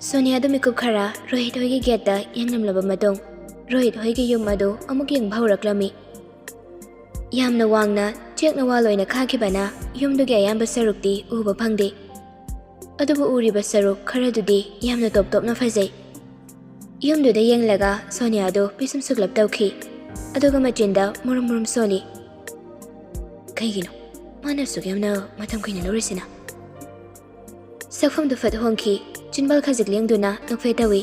ꯁꯣꯅꯤꯌꯥꯗꯨ ꯃꯤꯀꯨꯞ ꯈꯔ ꯔꯣꯍꯤꯠ ꯍꯣꯏꯒꯤ gate ꯇ ꯌꯦꯡꯂꯝꯂꯕ ꯃꯇꯨꯡ ꯔꯣꯍꯤꯠ ꯍꯣꯏꯒꯤ ꯌꯨꯝ ꯑꯗꯨ ꯑꯃꯨꯛ ꯌꯦꯡꯕ ꯍꯧꯔꯛꯂꯝꯃꯤ꯫ ꯌꯥꯝꯅ ꯋꯥꯡꯅ ꯆꯦꯛꯅ wall ꯑꯣꯏꯅ ꯈꯥꯈꯤꯕꯅ ꯌꯨꯝꯗꯨꯒꯤ ꯑꯌꯥꯝꯕ ꯁꯔꯨꯛꯇꯤ ꯎꯕ ꯐꯪꯗꯦ꯫ ꯑꯗꯨꯕꯨ ꯎꯔꯤꯕ ꯁꯔꯨꯛ ꯈꯔꯗꯨꯗꯤ ꯌꯥꯝꯅ top top ꯅ ꯐꯖꯩ꯫ ꯌꯨꯝꯗꯨꯗ ꯌꯦꯡꯂꯒ ꯁꯣꯅꯤꯌꯥꯗꯨ ꯄꯤꯁꯨꯝ ꯁꯨꯛꯂꯞ ꯇꯧꯈꯤ꯫ ꯑꯗꯨꯒ ꯃꯆꯤꯟꯗ ꯃꯨꯔꯨꯝ ꯃꯨꯔꯨꯝ ꯁꯣꯜꯂꯤ꯫ "ꯀꯩꯒꯤꯅꯣ? ꯃꯥꯅ ꯑꯁꯨꯛ ꯌꯥꯝꯅ ꯃꯇꯝ ꯀꯨꯏꯅ ꯂꯧꯔꯤꯁꯤꯅ? ꯁꯛꯐꯝꯗꯨ ꯐꯠ ꯍꯣꯡꯈꯤ꯫ ꯆꯤꯟꯕꯥꯜ ꯈꯖꯤꯛ ꯂꯦꯡꯗꯨꯅ ꯅꯣꯛꯐꯦꯠ ꯇꯧꯏ꯫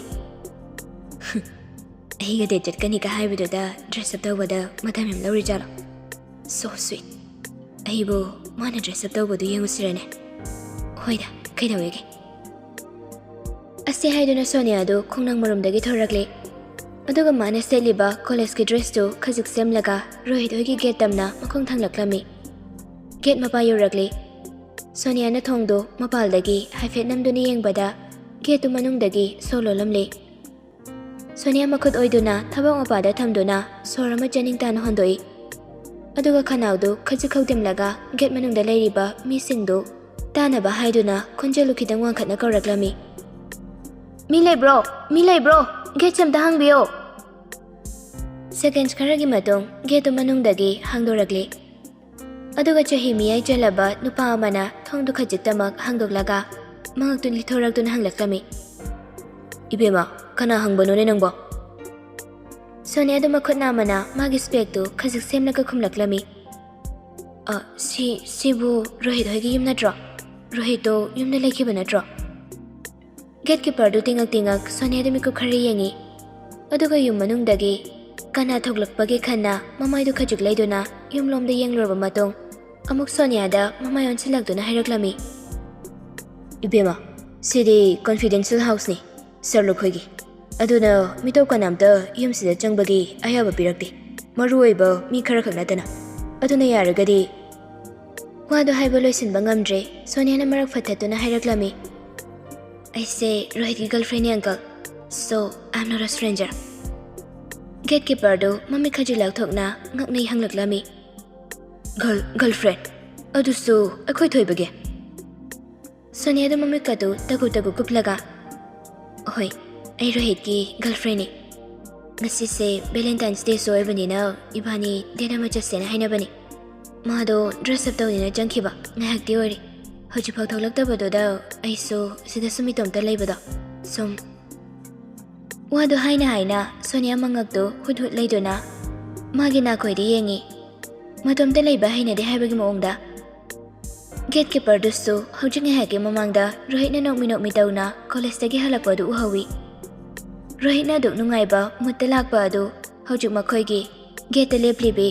"ꯑꯩꯒ date ꯆꯠꯀꯅꯤꯒ ꯍꯥꯏꯕꯗꯨꯗ dress up ꯇꯧꯕꯗ ꯃꯇꯝ ꯌꯥꯝ ꯂꯧꯔꯤꯖꯥꯠꯂꯣ? So sweet꯫ ꯑꯩꯕꯨ ꯃꯥꯅ dress up ꯇꯧꯕꯗꯨ ꯌꯦꯡꯉꯨꯁꯤꯔꯅꯦ? ꯍꯣꯏꯗ, ꯀꯩꯗꯧꯋꯦꯒꯦ?" ꯑꯁꯤ ꯍꯥꯏꯗꯨꯅ ꯁꯣꯅꯤꯌꯥꯗꯨ ꯈꯣꯡꯅꯥꯡ ꯃꯔꯨꯝꯗꯒꯤ ꯊꯣꯔꯛꯂꯦ꯫ ꯑꯗꯨꯒ ꯃꯥꯅ ꯁꯦꯠꯂꯤꯕ college ꯀꯤ dress ꯇꯨ ꯈꯖꯤꯛ ꯁꯦꯝꯂꯒ ꯔꯣꯍꯤꯠ ꯍꯣꯏꯒꯤ gate ꯇꯝꯅ ꯃꯈꯣꯡ ꯊꯥꯡꯂꯛꯂꯝꯃꯤ꯫ Gate ꯃꯄꯥ ꯌꯧꯔꯛꯂꯦ꯫ ꯁꯣꯅꯤꯌꯥꯅ ꯊꯣꯡꯗꯨ ꯃꯄꯥꯜꯗꯒꯤ ꯍꯥꯏꯐꯦꯠ ꯅꯝꯗꯨꯅ ꯌꯦꯡꯕꯗ gate ꯇꯨ ꯃꯅꯨꯡꯗꯒꯤ ꯁꯣ ꯂꯣꯜꯂꯝꯂꯦ꯫ ꯁꯣꯅꯤꯌꯥ ꯃꯈꯨꯠ ꯑꯣꯏꯗꯨꯅ ꯊꯕꯛ ꯃꯄꯥꯗ ꯊꯝꯗꯨꯅ ꯁꯣꯔ ꯑꯃ ꯆꯥꯅꯤꯡ ꯇꯥꯅ ꯍꯣꯟꯗꯣꯛꯏ꯫ ꯑꯗꯨꯒ ꯈꯅꯥꯎꯗꯨ ꯈꯖꯤꯛ ꯈꯧꯗꯤꯝꯂꯒ gate ꯃꯅꯨꯡꯗ ꯂꯩꯔꯤꯕ ꯃꯤꯁꯤꯡꯗꯨ ꯇꯥꯅꯕ ꯍꯥꯏꯗꯨꯅ ꯈꯣꯟꯖꯦꯜꯗꯨ ꯈꯤꯇꯪ ꯋꯥꯡꯈꯠꯅ ꯀꯧꯔꯛꯂꯝꯃꯤ꯫ "ꯃꯤ ꯂꯩꯕ꯭ꯔꯣ? ꯃꯤ ꯂꯩꯕ꯭ꯔꯣ? Gate ꯁꯦ ꯑꯝꯇ ꯍꯥꯡꯕꯤꯌꯣ!" Seconds ꯈꯔꯒꯤ ꯃꯇꯨꯡ gate ꯇꯨ ꯃꯅꯨꯡꯗꯒꯤ ꯍꯥꯡꯗꯣꯔꯛꯂꯦ꯫ ꯑꯗꯨꯒ ꯆꯍꯤ ꯃꯤꯌꯥꯏ ꯆꯜꯂꯕ ꯅꯨꯄꯥ ꯑꯃꯅ ꯊꯣꯡꯗꯨ ꯈꯖꯤꯛꯇꯃꯛ ꯍꯥꯡꯗꯣꯛꯂꯒ ꯃꯉꯛꯇꯨ ꯂꯤꯊꯣꯔꯛꯇꯨꯅ ꯍꯪꯂꯛꯂꯝꯃꯤ꯫ "ꯏꯕꯦꯝꯃ, ꯀꯅꯥ ꯍꯪꯕꯅꯣꯅꯦ ꯅꯪꯕꯣ?" ꯁꯣꯅꯤꯌꯥꯗꯨ ꯃꯈꯨꯠ ꯅꯥꯝꯃꯅ ꯃꯥꯒꯤ spec ꯇꯨ ꯈꯖꯤꯛ ꯁꯦꯝꯂꯒ ꯈꯨꯝꯂꯛꯂꯝꯃꯤ꯫ "ꯑ, ꯁꯤ, ꯁꯤꯕꯨ ꯔꯣꯍꯤꯠ ꯍꯣꯏꯒꯤ ꯌꯨꯝ ꯅꯠꯇ꯭ꯔꯣ? ꯔꯣꯍꯤꯠꯇꯣ ꯌꯨꯝꯗ ꯂꯩꯈꯤꯕ ꯅꯠꯇ꯭ꯔꯣ?" Gate keeper ꯗꯨ ꯇꯤꯡꯉꯛ ꯇꯤꯡꯉꯛ ꯁꯣꯅꯤꯌꯥꯗ ꯃꯤꯀꯨꯞ ꯈꯔ ꯌꯦꯡꯉꯤ꯫ ꯑꯗꯨꯒ ꯌꯨꯝ ꯃꯅꯨꯡꯗꯒꯤ ꯀꯅꯥ ꯊꯣꯛꯂꯛꯄꯒꯦ ꯈꯟꯅ ꯃꯃꯥꯏꯗꯨ ꯈꯖꯤꯛ ꯂꯩꯗꯨꯅ ꯌꯨꯝꯂꯣꯝꯗ ꯌꯦꯡꯂꯨꯔꯕ ꯃꯇꯨꯡ ꯑꯃꯨꯛ ꯁꯣꯅꯤꯌꯥꯗ ꯃꯃꯥꯏ ꯑꯣꯟꯁꯤꯜꯂꯛꯇꯨꯅ ꯍꯥꯏꯔꯛꯂꯝꯃꯤ꯫ "ꯏꯕꯦꯝꯃ, ꯁꯤꯗꯤ confidential house ꯅꯤ, ꯁꯔ ꯂꯨꯈꯣꯏꯒꯤ꯫ ꯑꯗꯨꯅ ꯃꯤꯇꯣꯞ ꯀꯅꯥꯝꯇ ꯌꯨꯝꯁꯤꯗ ꯆꯪꯕꯒꯤ ꯑꯌꯥꯕ ꯄꯤꯔꯛꯇꯦ, ꯃꯔꯨ ꯑꯣꯏꯕ ꯃꯤ ꯈꯔꯈꯛ ꯅꯠꯇꯅ꯫ ꯑꯗꯨꯅ ꯌꯥꯔꯒꯗꯤ"꯫ ꯋꯥꯗꯨ ꯍꯥꯏꯕ ꯂꯣꯏꯁꯤꯟꯕ ꯉꯝꯗ꯭ꯔꯦ, ꯁꯣꯅꯤꯌꯥꯅ ꯃꯔꯛ ꯐꯠꯊꯠꯇꯨꯅ ꯍꯥꯏꯔꯛꯂꯝꯃꯤ꯫ "ꯑꯩꯁꯦ ꯔꯣꯍꯤꯠꯀꯤ girlfriend ꯅꯤ, uncle꯫ So, I am not a stranger." Gate keeper ꯗꯨ ꯃꯃꯤꯠ ꯈꯖꯤꯛ ꯂꯥꯎꯊꯣꯛꯅ ꯉꯛꯅ ꯍꯪꯂꯛꯂꯝꯃꯤ꯫ "Girl, girlfriend? ꯑꯗꯨꯁꯨ ꯑꯩꯈꯣꯏ ꯊꯣꯏꯕꯒꯤ?" ꯁꯣꯅꯤꯌꯥꯗꯨ ꯃꯃꯤꯠꯀꯗꯨ ꯇꯒꯨ ꯇꯒꯨ ꯀꯨꯞꯂꯒ, "ꯍꯣꯏ, ꯑꯩ ꯔꯣꯍꯤꯠꯀꯤ girlfriend ꯅꯤ꯫ ꯉꯁꯤꯁꯦ Valentine's Day ꯁꯨ ꯑꯣꯏꯕꯅꯤꯅ ꯏꯕꯥꯅꯤ date ꯑꯃ ꯆꯠꯁꯦꯅ ꯍꯥꯏꯅꯕꯅꯤ꯫ ꯃꯥꯗꯣ dress up ꯇꯧꯅꯤꯅ ꯆꯪꯈꯤꯕ ꯉꯥꯏꯍꯥꯛꯇꯤ ꯑꯣꯏꯔꯦ꯫ ꯍꯧꯖꯤꯛꯐꯥꯎ ꯊꯣꯛꯂꯛꯇꯕꯗꯨꯗ ꯑꯩꯁꯨ ꯁꯤꯗ ꯁꯨꯝ ꯏꯇꯣꯝꯇ ꯂꯩꯕꯗꯣ ꯁꯨꯝ"꯫ ꯋꯥꯗꯨ ꯍꯥꯏꯅ ꯍꯥꯏꯅ ꯁꯣꯅꯤꯌꯥ ꯃꯉꯛꯇꯨ ꯍꯨꯠ ꯍꯨꯠ ꯂꯩꯗꯨꯅ ꯃꯥꯒꯤ ꯅꯥꯀꯣꯏꯗ ꯌꯦꯡꯉꯤ꯫ ꯃꯇꯣꯝꯇ ꯂꯩꯕ ꯍꯩꯅꯗꯦ ꯍꯥꯏꯕꯒꯤ ꯃꯑꯣꯡꯗ꯫ ꯒꯦꯠꯀꯤꯄꯔꯗꯨꯁꯨ ꯍꯧꯖꯤꯛ ꯉꯥꯏꯍꯥꯛꯀꯤ ꯃꯃꯥꯡꯗ ꯔꯣꯍꯤꯠꯅ ꯅꯣꯛꯃꯤ ꯅꯣꯛꯃꯤ ꯇꯧꯅ ꯀꯣꯂꯦꯖꯇꯒꯤ ꯍꯜꯂꯛꯄꯗꯨ ꯎꯍꯧꯏ꯫ ꯔꯣꯍꯤꯠꯅ ꯑꯗꯨꯛ ꯅꯨꯡꯉꯥꯏꯕ ꯃꯨꯠꯇ ꯂꯥꯛꯄ ꯑꯗꯨ ꯍꯧꯖꯤꯛ ꯃꯈꯣꯏꯒꯤ ꯒꯦꯠꯇ ꯂꯦꯞꯂꯤꯕꯤ,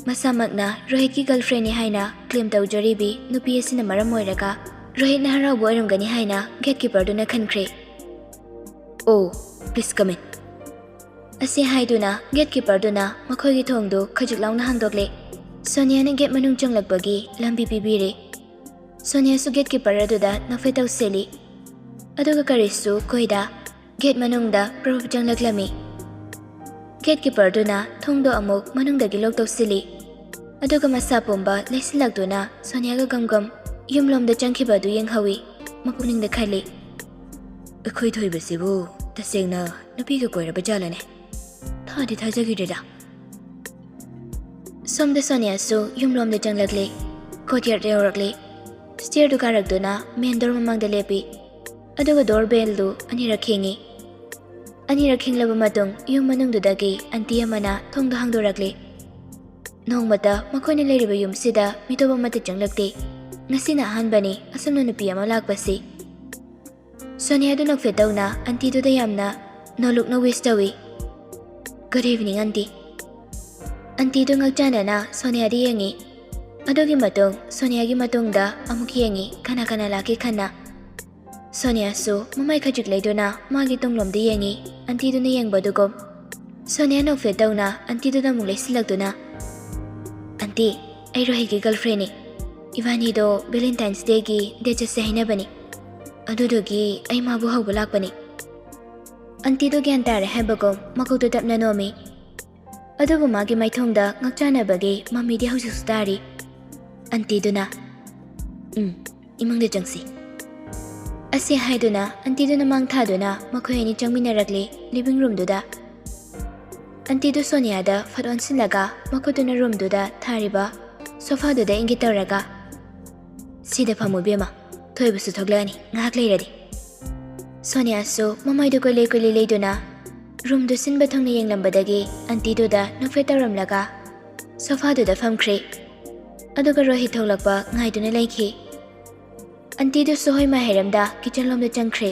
ꯃꯁꯥꯃꯛꯅ ꯔꯣꯍꯤꯠꯀꯤ ꯒꯔꯜꯐ꯭ꯔꯦꯟꯅꯤ ꯍꯥꯏꯅ ꯀ꯭ꯂꯦꯝ ꯇꯧꯖꯔꯤꯕꯤ ꯅꯨꯄꯤ ꯑꯁꯤꯅ ꯃꯔꯝ ꯑꯣꯏꯔꯒ ꯔꯣꯍꯤꯠꯅ ꯍꯔꯥꯎꯕ ꯑꯣꯏꯔꯝꯒꯅꯤ ꯍꯥꯏꯅ ꯒꯦꯠꯀꯤꯄꯔꯗꯨꯅ ꯈꯟꯈ꯭ꯔꯦ꯫ "ꯑꯣ, please come in." ꯑꯁꯤ ꯍꯥꯏꯗꯨꯅ ꯒꯦꯠꯀꯤꯄꯔꯗꯨꯅ ꯃꯈꯣꯏꯒꯤ ꯊꯣꯡꯗꯨ ꯈꯖꯤꯛ ꯂꯥꯎꯅ ꯍꯥꯡꯗꯣꯛꯂꯦ꯫ ꯁꯣꯅꯤꯌꯥꯅ ꯒꯦꯠ ꯃꯅꯨꯡ ꯆꯪꯂꯛꯄꯒꯤ ꯂꯝꯕꯤ ꯄꯤꯕꯤꯔꯦ꯫ ꯁꯣꯅꯤꯌꯥꯁꯨ ꯒꯦꯠꯀꯤꯄꯔ ꯑꯗꯨꯗ ꯅꯣꯛꯐꯦꯠ ꯇꯧꯁꯤꯜꯂꯤ꯫ ꯑꯗꯨꯒ ꯀꯔꯤꯁꯨ ꯀꯣꯏꯗ ꯒꯦꯠ ꯃꯅꯨꯡꯗ ꯄ꯭ꯔꯚꯨ ꯆꯪꯂꯛꯂꯝꯃꯤ꯫ ꯒꯦꯠꯀꯤꯄꯔꯗꯨꯅ ꯊꯣꯡꯗꯣ ꯑꯃꯨꯛ ꯃꯅꯨꯡꯗꯒꯤ ꯂꯣꯛ ꯇꯧꯁꯤꯜꯂꯤ꯫ ꯑꯗꯨꯒ ꯃꯁꯥ ꯄꯨꯝꯕ ꯂꯩꯁꯤꯜꯂꯛꯇꯨꯅ ꯁꯣꯅꯤꯌꯥꯒ ꯒꯝ ꯒꯝ ꯌꯨꯝꯂꯣꯝꯗ ꯆꯪꯈꯤꯕ ꯑꯗꯨ ꯌꯦꯡꯍꯧꯏ꯫ ꯃꯄꯨꯛꯅꯤꯡꯗ ꯈꯜꯂꯤ, "ꯑꯩꯈꯣꯏ ꯊꯣꯏꯕꯁꯤꯕꯨ ꯇꯁꯦꯡꯅ ꯅꯨꯄꯤꯒ ꯀꯣꯏꯔꯕ ꯖꯥꯠꯂꯅꯦ? ꯊꯥꯗꯤ ꯊꯥꯖꯈꯤꯗ꯭ꯔꯦꯗ꯫" ꯁꯣꯝꯗ ꯁꯣꯅꯤꯌꯥꯁꯨ ꯌꯨꯝꯂꯣꯝꯗ ꯆꯪꯂꯛꯂꯦ꯫ ꯀꯣꯔꯠꯌꯥꯔꯗ ꯌꯧꯔꯛꯂꯦ꯫ ꯁ꯭ꯇꯦꯌꯔꯗꯨ ꯀꯥꯔꯛꯇꯨꯅ ꯃꯦꯟ ꯗꯣꯔ ꯃꯃꯥꯡꯗ ꯂꯦꯞꯄꯤ꯫ ꯑꯗꯨꯒ ꯗꯣꯔ ꯕꯦꯜꯗꯨ ꯑꯅꯤꯔꯛ ꯈꯤꯡꯉꯤ꯫ ꯑꯅꯤꯔꯛ ꯈꯤꯡꯂꯕ ꯃꯇꯨꯡ ꯌꯨꯝ ꯃꯅꯨꯡꯗꯨꯗꯒꯤ ꯑꯟꯇꯤ ꯑꯃꯅ ꯊꯣꯡꯗꯣ ꯍꯥꯡꯗꯣꯔꯛꯂꯦ꯫ ꯅꯣꯡꯃꯇ ꯃꯈꯣꯏꯅ ꯂꯩꯔꯤꯕ ꯌꯨꯝꯁꯤꯗ ꯃꯤꯇꯣꯞ ꯑꯃꯠꯇ ꯆꯪꯂꯛꯇꯦ꯫ ꯉꯁꯤꯅ ꯑꯍꯥꯟꯕꯅꯤ ꯑꯁꯨꯝꯅ ꯅꯨꯄꯤ ꯑꯃ ꯂꯥꯛꯄꯁꯤ꯫ ꯁꯣꯅꯤꯌꯥꯗꯨ ꯅꯣꯛꯐꯦꯠ ꯇꯧꯅ ꯑꯟꯇꯤꯗꯨꯗ ꯌꯥꯝꯅ ꯅꯣꯂꯨꯛꯅ ꯋꯤꯁ ꯇꯧꯏ꯫ "Good evening, aunty." ꯑꯟꯇꯤꯗꯨ ꯉꯛꯆꯥꯟꯅꯅ ꯁꯣꯅꯤꯌꯥꯗ ꯌꯦꯡꯉꯤ꯫ ꯑꯗꯨꯒꯤ ꯃꯇꯨꯡ ꯁꯣꯅꯤꯌꯥꯒꯤ ꯃꯇꯨꯡꯗ ꯑꯃꯨꯛ ꯌꯦꯡꯉꯤ, ꯀꯅꯥ ꯀꯅꯥ ꯂꯥꯛꯀꯦ ꯈꯟꯅ꯫ ꯁꯣꯅꯤꯌꯥꯁꯨ ꯃꯃꯥꯏ ꯈꯖꯤꯛ ꯂꯩꯗꯨꯅ ꯃꯥꯒꯤ ꯇꯨꯡꯂꯣꯝꯗ ꯌꯦꯡꯉꯤ, ꯑꯟꯇꯤꯗꯨꯅ ꯌꯦꯡꯕꯗꯨꯒꯨꯝ꯫ ꯁꯣꯅꯤꯌꯥ ꯅꯣꯛꯐꯦꯠ ꯇꯧꯅ ꯑꯟꯇꯤꯗꯨꯗ ꯑꯃꯨꯛ ꯂꯩꯁꯤꯜꯂꯛꯇꯨꯅ, "ꯑꯟꯇꯤ, ꯑꯩ ꯔꯣꯍꯤꯠꯀꯤ ꯒꯔꯜꯐ꯭ꯔꯦꯟꯅꯤ꯫ ꯏꯕꯥꯅꯤꯗꯣ ꯚꯦꯂꯦꯟꯇꯥꯏꯟꯁ ꯗꯦꯒꯤ ꯗꯦꯠ ꯆꯠꯁꯦ ꯍꯥꯏꯅꯕꯅꯤ꯫ ꯑꯗꯨꯗꯨꯒꯤ ꯑꯩ ꯃꯥꯕꯨ ꯍꯧꯕ ꯂꯥꯛꯄꯅꯤ꯫" ꯑꯟꯇꯤꯗꯣ ꯒ꯭ꯌꯥꯟ ꯇꯥꯔꯦ ꯍꯥꯏꯕꯒꯨꯝ ꯃꯀꯣꯛꯇꯨ ꯇꯞꯅ ꯅꯣꯝꯃꯤ꯫ ꯑꯗꯨꯕꯨ ꯃꯥꯒꯤ ꯃꯥꯏꯊꯣꯡꯗ ꯉꯛꯆꯥꯟꯅꯕꯒꯤ ꯃꯃꯤꯗꯤ ꯍꯧꯖꯤꯛꯁꯨ ꯇꯥꯔꯤ꯫ ꯑꯟꯇꯤꯗꯨꯅ, "ꯎꯝ, ꯏꯃꯨꯡꯗ ꯆꯪꯁꯤ꯫" ꯑꯁꯤ ꯍꯥꯏꯗꯨꯅ ꯑꯟꯇꯤꯗꯨꯅ ꯃꯥꯡ ꯊꯥꯗꯨꯅ ꯃꯈꯣꯏ ꯑꯅꯤ ꯆꯪꯃꯤꯟꯅꯔꯛꯂꯤ ꯂꯤꯚꯤꯡ ꯔꯨꯝꯗꯨꯗ꯫ ꯑꯟꯇꯤꯗꯨ ꯁꯣꯅꯤꯌꯥꯗ ꯐꯠ ꯑꯣꯟꯁꯤꯜꯂꯒ ꯃꯈꯨꯠꯇꯨꯅ ꯔꯨꯝꯗꯨꯗ ꯊꯥꯔꯤꯕ ꯁꯣꯐꯥꯗꯨꯗ ꯏꯪꯒꯤꯠ ꯇꯧꯔꯒ, "ꯁꯤꯗ ꯐꯝꯃꯨ ꯏꯕꯦꯝꯃ, ꯊꯣꯏꯕꯁꯨ ꯊꯣꯛꯂꯛꯑꯅꯤ ꯉꯥꯏꯍꯥꯛ ꯂꯩꯔꯗꯤ꯫" ꯁꯣꯅꯤꯌꯥꯁꯨ ꯃꯃꯥꯏꯗꯨ ꯀꯣꯏꯂꯩ ꯀꯣꯏꯂꯩ ꯂꯩꯗꯨꯅ ꯔꯨꯝꯗꯨ ꯁꯤꯟꯕ ꯊꯨꯡꯅ ꯌꯦꯡꯂꯝꯕꯗꯒꯤ ꯑꯟꯇꯤꯗꯨꯗ ꯅꯣꯛꯐꯦꯠ ꯇꯧꯔꯝꯂꯒ ꯁꯣꯐꯥꯗꯨꯗ ꯐꯝꯈ꯭ꯔꯦ꯫ ꯑꯗꯨꯒ ꯔꯣꯍꯤꯠ ꯊꯣꯛꯂꯛꯄ ꯉꯥꯏꯗꯨꯅ ꯂꯩꯈꯤ꯫ ꯑꯟꯇꯤꯗꯨꯁꯨ ꯍꯣꯏ ꯃꯥ ꯍꯩꯔꯝꯗ ꯀꯤꯆꯟ ꯂꯣꯝꯗ ꯆꯪꯈ꯭ꯔꯦ꯫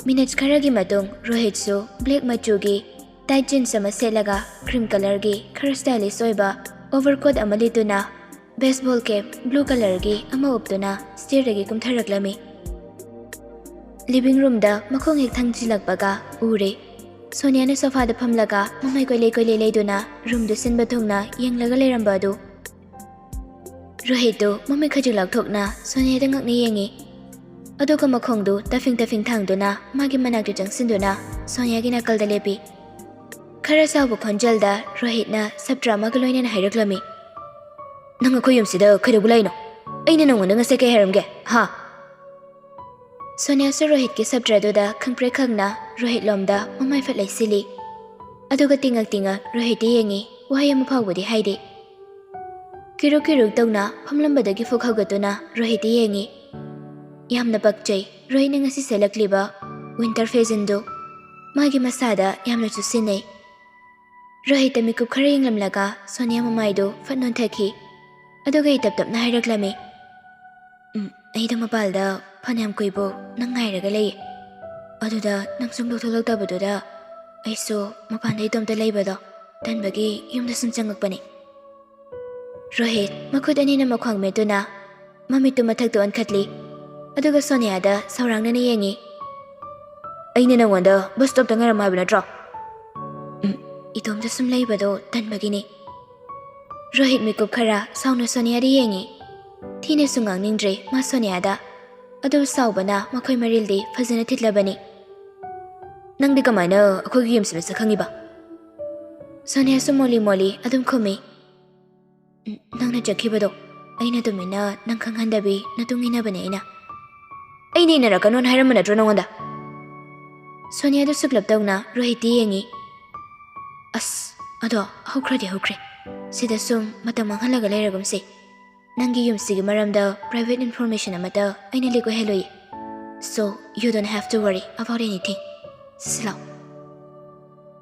ꯃꯤꯅꯠ ꯈꯔꯒꯤ ꯃꯇꯨꯡ ꯔꯣꯍꯤꯠꯁꯨ ꯕ꯭ꯂꯦꯛ ꯃꯆꯨꯒꯤ ꯇꯥꯏꯠ ꯖꯤꯟꯁ ꯑꯃ ꯁꯦꯠꯂꯒ ꯀ꯭ꯔꯤꯝ ꯀꯂꯔꯒꯤ ꯈꯔ ꯁ꯭ꯇꯥꯏꯂꯤꯁ ꯑꯣꯏꯕ ꯑꯣꯚꯔꯀꯣꯠ ꯑꯃ ꯂꯤꯠꯇꯨꯅ ꯕꯦꯁꯕꯣꯜ ꯀꯦꯞ ꯕ꯭ꯂꯨ ꯀꯂꯔꯒꯤ ꯑꯃ ꯎꯞꯇꯨꯅ ꯁ꯭ꯇꯦꯌꯔꯗꯒꯤ ꯀꯨꯝꯊꯔꯛꯂꯝꯃꯤ꯫ ꯂꯤꯚꯤꯡ ꯔꯨꯝꯗ ꯃꯈꯣꯡ ꯍꯦꯛ ꯊꯥꯡꯖꯤꯜꯂꯛꯄꯒ ꯎꯔꯦ꯫ ꯁꯣꯅꯤꯌꯥꯅ ꯁꯣꯐꯥꯗ ꯐꯝꯂꯒ ꯃꯃꯥꯏ ꯀꯣꯏꯂꯩ ꯀꯣꯏꯂꯩ ꯂꯩꯗꯨꯅ ꯔꯨꯝꯗꯨ ꯁꯤꯟꯕ ꯊꯨꯡꯅ ꯌꯦꯡꯂꯒ ꯂꯩꯔꯝꯕ ꯑꯗꯨ ꯔꯣꯍꯤꯠꯇꯨ ꯃꯃꯤꯠ ꯈꯖꯤꯛ ꯂꯥꯎꯊꯣꯛꯅ ꯁꯣꯅꯤꯌꯥꯗ ꯉꯛꯅ ꯌꯦꯡꯉꯤ꯫ ꯑꯗꯨꯒ ꯃꯈꯣꯡꯗꯨ ꯇꯐꯤꯡ ꯇꯐꯤꯡ ꯊꯥꯡꯗꯨꯅ ꯃꯥꯒꯤ ꯃꯅꯥꯛꯇ ꯆꯪꯁꯤꯟꯗꯨꯅ ꯁꯣꯅꯤꯌꯥꯒꯤ ꯅꯥꯀꯜꯗ ꯂꯦꯞꯄꯤ꯫ ꯈꯔ ꯁꯥꯎꯕ ꯈꯣꯟꯖꯦꯜꯗ ꯔꯣꯍꯤꯠꯅ ꯁꯞꯇ꯭ꯔ ꯑꯃꯒ ꯂꯣꯏꯅꯅ ꯍꯥꯏꯔꯛꯂꯝꯃꯤ꯫ "ꯅꯪ ꯑꯩꯈꯣꯏ ꯌꯨꯝꯁꯤꯗ ꯀꯩꯗꯧꯕ ꯂꯥꯛꯏꯅꯣ? ꯑꯩꯅ ꯅꯪꯉꯣꯟꯗ ꯉꯁꯥꯏ ꯀꯩ ꯍꯥꯏꯔꯝꯒꯦ, ꯍꯥ?" ꯁꯣꯅꯤꯌꯥꯁꯨ ꯔꯣꯍꯤꯠꯀꯤ ꯁꯞꯇ꯭ꯔꯗꯨꯗ ꯈꯪꯄ꯭ꯔꯦꯛ ꯈꯪꯅ ꯔꯣꯍꯤꯠ ꯂꯣꯝꯗ ꯃꯃꯥꯏ ꯐꯠ ꯂꯩꯁꯤꯜꯂꯤ꯫ ꯑꯗꯨꯒ ꯇꯤꯡꯉꯛ ꯇꯤꯡꯉꯛ ꯔꯣꯍꯤꯠꯇ ꯌꯦꯡꯉꯤ, ꯋꯥꯍꯩ ꯑꯃ ꯐꯥꯎꯕꯗꯤ ꯍꯥꯏꯗꯦ꯫ ꯀꯤꯔꯨꯛ ꯀꯤꯔꯨꯛ ꯇꯧꯅ ꯐꯝꯂꯝꯕꯗꯒꯤ ꯐꯨꯛ ꯍꯧꯒꯠꯇꯨꯅ ꯔꯣꯍꯤꯠꯇ ꯌꯦꯡꯉꯤ꯫ ꯌꯥꯝꯅ ꯄꯛꯆꯩ ꯔꯣꯍꯤꯠꯅ ꯉꯁꯤ ꯁꯦꯠꯂꯛꯂꯤꯕ ꯋꯤꯟꯇꯔ ꯐꯦꯁꯟꯗꯨ꯫ ꯃꯥꯒꯤ ꯃꯁꯥꯗ ꯌꯥꯝꯅꯁꯨ ꯁꯤꯟꯅꯩ꯫ ꯔꯣꯍꯤꯠꯇ ꯃꯤꯀꯨꯞ ꯈꯔ ꯌꯦꯡꯂꯝꯂꯒ ꯁꯣꯅꯤꯌꯥ ꯃꯃꯥꯏꯗꯨ ꯐꯠ ꯅꯣꯟꯊꯈꯤ꯫ ꯑꯗꯨꯒ ꯏꯇꯞ ꯇꯞꯅ ꯍꯥꯏꯔꯛꯂꯝꯃꯤ, "ꯎꯝ, ꯑꯩꯗꯣ ꯃꯄꯥꯜꯗ ꯐꯅꯌꯥꯝ ꯀꯨꯏꯕꯨ ꯅꯪ ꯉꯥꯏꯔꯒ ꯂꯩꯌꯦ꯫ ꯑꯗꯨꯗ ꯅꯪ ꯁꯨꯝ ꯊꯣꯛꯂꯛꯇꯕꯗꯨꯗ ꯑꯩꯁꯨ ꯃꯄꯥꯟꯗ ꯏꯇꯣꯝꯇ ꯂꯩꯕꯗꯣ ꯇꯟꯕꯒꯤ ꯌꯨꯝꯗ ꯁꯨꯝ ꯆꯪꯉꯛꯄꯅꯦ꯫" ꯔꯣꯍꯤꯠ ꯃꯈꯨꯠ ꯑꯅꯤꯅ ꯃꯈ꯭ꯋꯥꯡ ꯃꯦꯠꯇꯨꯅ ꯃꯃꯤꯠꯇꯨ ꯃꯊꯛꯇ ꯑꯣꯟꯈꯠꯂꯤ꯫ ꯑꯗꯨꯒ ꯁꯣꯅꯤꯌꯥꯗ ꯁꯧꯔꯥꯡꯅꯅ ꯌꯦꯡꯉꯤ꯫ "ꯑꯩꯅ ꯅꯪꯉꯣꯟꯗ ꯕꯁ ꯁ꯭ꯇꯣꯞꯇ ꯉꯥꯏꯔꯝꯃꯣ ꯍꯥꯏꯕ ꯅꯠꯇ꯭ꯔꯣ?" "ꯎꯝ, ꯏꯇꯣꯝꯇ ꯁꯨꯝ ꯂꯩꯕꯗꯣ ꯇꯟꯕꯒꯤꯅꯤ꯫" ꯔꯣꯍꯤꯠ ꯃꯤꯀꯨꯞ ꯈꯔ ꯁꯥꯎꯅ ꯁꯣꯅꯤꯌꯥꯗ ꯌꯦꯡꯉꯤ꯫ ꯊꯤꯅꯁꯨ ꯉꯥꯡꯅꯤꯡꯗ꯭ꯔꯦ ꯃꯥ ꯁꯣꯅꯤꯌꯥꯗ꯫ ꯑꯗꯨ ꯁꯥꯎꯕꯅ ꯃꯈꯣꯏ ꯃꯔꯤꯜꯗꯤ ꯐꯖꯅ ꯊꯤꯠꯂꯕꯅꯤ꯫ "ꯅꯪꯗꯤ ꯀꯃꯥꯏꯅ ꯑꯩꯈꯣꯏꯒꯤ ꯌꯨꯝꯁꯤ ꯃꯁꯛ ꯈꯪꯉꯤꯕ?" ꯁꯣꯅꯤꯌꯥꯁꯨ ꯃꯣꯜꯂꯤ ꯃꯣꯜꯂꯤ ꯑꯗꯨꯝ ꯈꯨꯝꯃꯤ꯫ "ꯎꯝ, ꯅꯪꯅ ꯆꯠꯈꯤꯕꯗꯣ ꯑꯩꯅ ꯇꯨꯃꯤꯟꯅ ꯅꯪ ꯈꯪꯍꯟꯗꯕꯤ ꯅꯇꯨꯡ ꯏꯟꯅꯕꯅꯦ ꯑꯩꯅ꯫" "ꯑꯩꯅ ꯏꯟꯅꯔꯛꯀꯅꯣꯅ ꯍꯥꯏꯔꯝꯕ ꯅꯠꯇ꯭ꯔꯣ ꯅꯉꯣꯟꯗ?" ꯁꯣꯅꯤꯌꯥꯗꯨ ꯁꯨꯛꯂꯞ ꯇꯧꯅ ꯔꯣꯍꯤꯠꯇ ꯌꯦꯡꯉꯤ꯫ "ꯑꯁ, ꯑꯗꯣ ꯍꯧꯈ꯭ꯔꯗꯤ ꯍꯧꯈ꯭ꯔꯦ꯫ ꯁꯤꯗ ꯁꯨꯝ ꯃꯇꯝ ꯃꯥꯡꯍꯜꯂꯒ ꯂꯩꯔꯒꯨꯝꯁꯤ꯫ ꯅꯪꯒꯤ ꯌꯨꯝꯁꯤꯒꯤ ꯃꯔꯝꯗ ꯄ꯭ꯔꯥꯏꯚꯦꯠ ꯏꯟꯐꯣꯔꯃꯦꯁꯟ ꯑꯃꯠꯇ ꯑꯩꯅ ꯂꯤꯛ ꯑꯣꯏꯍꯜꯂꯣꯏꯌꯦ꯫ So, you don't have to worry about anything. ꯁꯤꯁꯤ ꯂꯥꯎ꯫"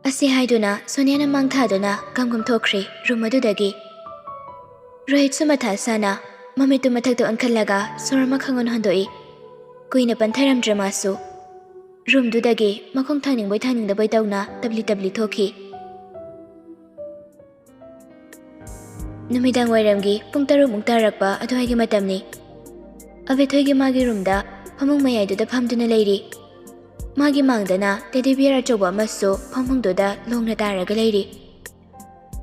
ꯑꯁꯤ ꯍꯥꯏꯗꯨꯅ ꯁꯣꯅꯤꯌꯥꯅ ꯃꯥꯡ ꯊꯥꯗꯨꯅ ꯀꯝꯒꯝ ꯊꯣꯛꯈ꯭ꯔꯦ ꯔꯨꯝ ꯑꯗꯨꯗꯒꯤ꯫ ꯔꯣꯍꯤꯠꯁꯨ ꯃꯊꯥ ꯁꯥꯅ ꯃꯃꯤꯠꯇꯨ ꯃꯊꯛꯇ ꯑꯣꯟꯈꯠꯂꯒ ꯁꯣꯔ ꯑꯃ ꯈꯪꯍꯣꯟ ꯍꯣꯟꯗꯣꯛꯏ꯫ ꯀꯨꯏꯅ ꯄꯟꯊꯔꯝꯗ꯭ꯔꯦ ꯃꯥꯁꯨ꯫ ꯔꯨꯝꯗꯨꯗꯒꯤ ꯃꯈꯣꯡ ꯊꯥꯡꯅꯤꯡꯕꯣꯏ ꯊꯥꯡꯅꯤꯡꯗꯕꯣꯏ ꯇꯧꯅ ꯇꯞꯂꯤ ꯇꯞꯂꯤ ꯊꯣꯛꯈꯤ꯫ ꯅꯨꯃꯤꯗꯥꯡ ꯋꯥꯏꯔꯝꯒꯤ ꯄꯨꯡ ꯇꯔꯨꯛꯃꯨꯛ ꯇꯥꯔꯛꯄ ꯑꯗꯨꯋꯥꯏꯒꯤ ꯃꯇꯝꯅꯤ꯫ ꯑꯕꯦꯊꯣꯏꯒꯤ ꯃꯥꯒꯤ ꯔꯨꯝꯗ ꯐꯃꯨꯡ ꯃꯌꯥꯏꯗꯨꯗ ꯐꯝꯗꯨꯅ ꯂꯩꯔꯤ꯫ ꯃꯥꯒꯤ ꯃꯥꯡꯗꯅ ꯇꯦꯗꯤ ꯕꯤꯌꯔ ꯑꯆꯧꯕ ꯑꯃꯁꯨ ꯐꯃꯨꯡꯗꯨꯗ ꯂꯣꯡꯅ ꯇꯥꯔꯒ ꯂꯩꯔꯤ꯫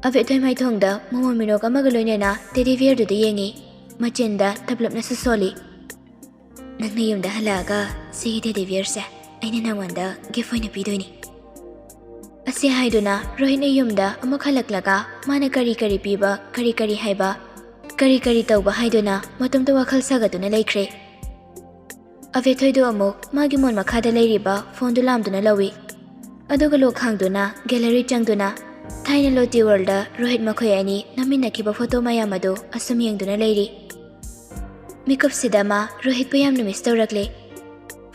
ꯑꯕꯦꯊꯣꯏ ꯃꯥꯏꯊꯣꯡꯗ ꯃꯣꯃꯣꯟ ꯃꯤꯅꯣꯛ ꯑꯃꯒ ꯂꯣꯏꯅꯅ ꯇꯦꯗꯤ ꯕꯤꯌꯔꯗꯨꯗ ꯌꯦꯡꯉꯤ꯫ ꯃꯆꯤꯟꯗ ꯇꯞꯂꯞꯅꯁꯨ ꯁꯣꯜꯂꯤ꯫ "ꯅꯪꯅ ꯌꯨꯝꯗ ꯍꯜꯂꯛꯑꯒ ꯁꯤꯒꯤ ꯇꯦꯗꯤ ꯕꯤꯌꯔꯁꯦ ꯑꯩꯅ ꯅꯪꯉꯣꯟꯗ ꯒꯤꯐ ꯑꯣꯏꯅ ꯄꯤꯗꯣꯏꯅꯤ꯫" ꯑꯁꯤ ꯍꯥꯏꯗꯨꯅ ꯔꯣꯍꯤꯠꯅ ꯌꯨꯝꯗ ꯑꯃꯨꯛ ꯍꯜꯂꯛꯂꯒ ꯃꯥꯅ ꯀꯔꯤ ꯀꯔꯤ ꯄꯤꯕ, ꯀꯔꯤ ꯀꯔꯤ ꯍꯥꯏꯕ, ꯀꯔꯤ ꯀꯔꯤ ꯇꯧꯕ ꯍꯥꯏꯗꯨꯅ ꯃꯇꯣꯝꯇ ꯋꯥꯈꯜ ꯁꯥꯒꯠꯇꯨꯅ ꯂꯩꯈ꯭ꯔꯦ꯫ ꯑꯕꯦꯊꯣꯏꯗꯨ ꯑꯃꯨꯛ ꯃꯥꯒꯤ ꯃꯣꯟ ꯃꯈꯥꯗ ꯂꯩꯔꯤꯕ ꯐꯣꯟꯗꯨ ꯂꯥꯝꯗꯨꯅ ꯂꯧꯏ꯫ ꯑꯗꯨꯒ ꯂꯣꯛ ꯍꯥꯡꯗꯨꯅ ꯒꯦꯂꯔꯤ ꯆꯪꯗꯨꯅ ꯊꯥꯏꯅ ꯂꯣꯇꯤ ꯋꯥꯔꯜꯗ ꯔꯣꯍꯤꯠ ꯃꯈꯣꯏ ꯑꯅꯤ ꯅꯝꯃꯤꯟꯅꯈꯤꯕ ꯐꯣꯇꯣ ꯃꯌꯥꯝ ꯑꯗꯨ ꯑꯁꯨꯝ ꯌꯦꯡꯗꯨꯅ ꯂꯩꯔꯤ꯫ ꯃꯤꯀꯨꯞꯁꯤꯗ ꯃꯥ ꯔꯣꯍꯤꯠꯄꯨ ꯌꯥꯝꯅ ꯃꯤꯁ ꯇꯧꯔꯛꯂꯦ꯫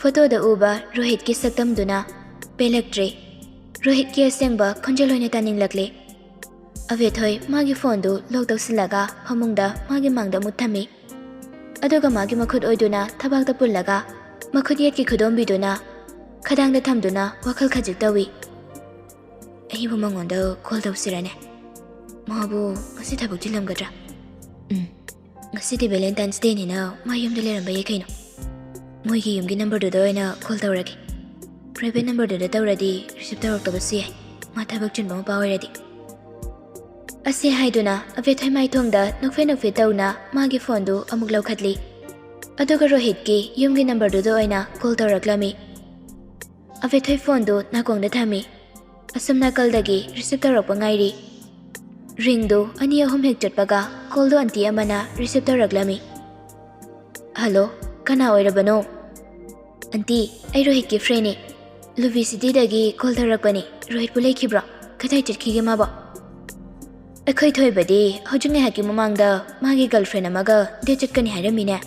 ꯐꯣꯇꯣꯗ ꯎꯕ ꯔꯣꯍꯤꯠꯀꯤ ꯁꯛꯇꯝꯗꯨꯅ ꯄꯦꯜꯂꯛꯇ꯭ꯔꯦ꯫ ꯔꯣꯍꯤꯠꯀꯤ ꯑꯁꯦꯡꯕ ꯈꯣꯟꯖꯦꯜ ꯑꯣꯏꯅ ꯇꯥꯅꯤꯡꯂꯛꯂꯦ꯫ ꯑꯕꯦꯊꯣꯏ ꯃꯥꯒꯤ ꯐꯣꯟꯗꯨ ꯂꯣꯛ ꯇꯧꯁꯤꯜꯂꯒ ꯐꯃꯨꯡꯗ ꯃꯥꯒꯤ ꯃꯥꯡꯗ ꯑꯃꯨꯛ ꯊꯝꯃꯤ꯫ ꯑꯗꯨꯒ ꯃꯥꯒꯤ ꯃꯈꯨꯠ ꯑꯣꯏꯗꯨꯅ ꯊꯕꯥꯛꯇ ꯄꯨꯜꯂꯒ ꯃꯈꯨꯠ ꯌꯦꯠꯀꯤ ꯈꯨꯗꯣꯝꯕꯤꯗꯨꯅ ꯈꯗꯥꯡꯗ ꯊꯝꯗꯨꯅ ꯋꯥꯈꯜ ꯈꯖꯤꯛ ꯇꯧꯏ꯫ "ꯑꯩꯕꯨ ꯃꯉꯣꯟꯗ ꯀꯣꯜ ꯇꯧꯁꯤꯔꯅꯦ? ꯃꯥꯕꯨ ꯉꯁꯤ ꯊꯕꯛ ꯆꯤꯜꯂꯝꯒꯗ꯭ꯔꯥ? ꯎꯝ, ꯉꯁꯤꯗꯤ ꯚꯦꯂꯦꯟꯇꯥꯏꯟꯁ ꯗꯦꯅꯤꯅ ꯃꯥ ꯌꯨꯝꯗ ꯂꯩꯔꯝꯕ ꯌꯥꯏ ꯀꯩꯅꯣ꯫ ꯃꯣꯏꯒꯤ ꯌꯨꯝꯒꯤ ꯅꯝꯕꯔꯗꯨꯗ ꯑꯣꯏꯅ ꯀꯣꯜ ꯇꯧꯔꯒꯦ꯫ ꯄ꯭ꯔꯥꯏꯚꯦꯠ ꯅꯝꯕꯔꯗꯨꯗ ꯇꯧꯔꯗꯤ ꯔꯤꯁꯤꯞ ꯇꯧꯔꯛꯇꯕꯁꯨ ꯌꯥꯏ, ꯃꯥ ꯊꯕꯛ ꯆꯤꯟꯕ ꯃꯄꯥ ꯑꯣꯏꯔꯗꯤ꯫" ꯑꯁꯤ ꯍꯥꯏꯗꯨꯅ ꯑꯕꯦꯊꯣꯏ ꯃꯥꯏꯊꯣꯡꯗ ꯅꯣꯛꯐꯦ ꯅꯣꯛꯐꯦ ꯇꯧꯅ ꯃꯥꯒꯤ ꯐꯣꯟꯗꯨ ꯑꯃꯨꯛ ꯂꯧꯈꯠꯂꯤ꯫ ꯑꯗꯨꯒ ꯔꯣꯍꯤꯠꯀꯤ ꯌꯨꯝꯒꯤ ꯅꯝꯕꯔꯗꯨꯗ ꯑꯣꯏꯅ ꯀꯣꯜ ꯇꯧꯔꯛꯂꯝꯃꯤ꯫ ꯑꯕꯦꯊꯣꯏ ꯐꯣꯟꯗꯨ ꯅꯥꯀꯣꯡꯗ ꯊꯝꯃꯤ꯫ ꯑꯁꯨꯝ ꯅꯥꯀꯜꯗꯒꯤ ꯔꯤꯁꯤꯞ ꯇꯧꯔꯛꯄ ꯉꯥꯏꯔꯤ꯫ ꯔꯤꯡꯗꯨ ꯑꯅꯤ ꯑꯍꯨꯝ ꯍꯦꯛ ꯆꯠꯄꯒ ꯀꯣꯜꯗꯨ ꯑꯟꯇꯤ ꯑꯃꯅ ꯔꯤꯁꯤꯞ ꯇꯧꯔꯛꯂꯝꯃꯤ꯫ "ꯍꯜꯂꯣ, ꯀꯅꯥ ꯑꯣꯏꯔꯕꯅꯣ?" "ꯑꯟꯇꯤ, ꯑꯩ ꯔꯣꯍꯤꯠꯀꯤ ꯐ꯭ꯔꯦꯟꯅꯤ꯫ ꯂꯨꯕꯤ ꯁꯤꯇꯤꯗꯒꯤ ꯀꯣꯜ ꯇꯧꯔꯛꯄꯅꯤ꯫ ꯔꯣꯍꯤꯠꯄꯨ ꯂꯩꯈꯤꯕ꯭ꯔꯣ? ꯀꯗꯥꯏ ꯆꯠꯈꯤꯒꯦ ꯃꯥꯕꯣ?" "ꯑꯩꯈꯣꯏ ꯊꯣꯏꯕꯗꯤ ꯍꯧꯖꯤꯛ ꯉꯥꯏꯍꯥꯛꯀꯤ ꯃꯃꯥꯡꯗ ꯃꯥꯒꯤ ꯒꯔꯜꯐ꯭ꯔꯦꯟ ꯑꯃꯒ ꯗꯦꯠ ꯆꯠꯀꯅꯤ ꯍꯥꯏꯔꯝꯃꯤꯅꯦ꯫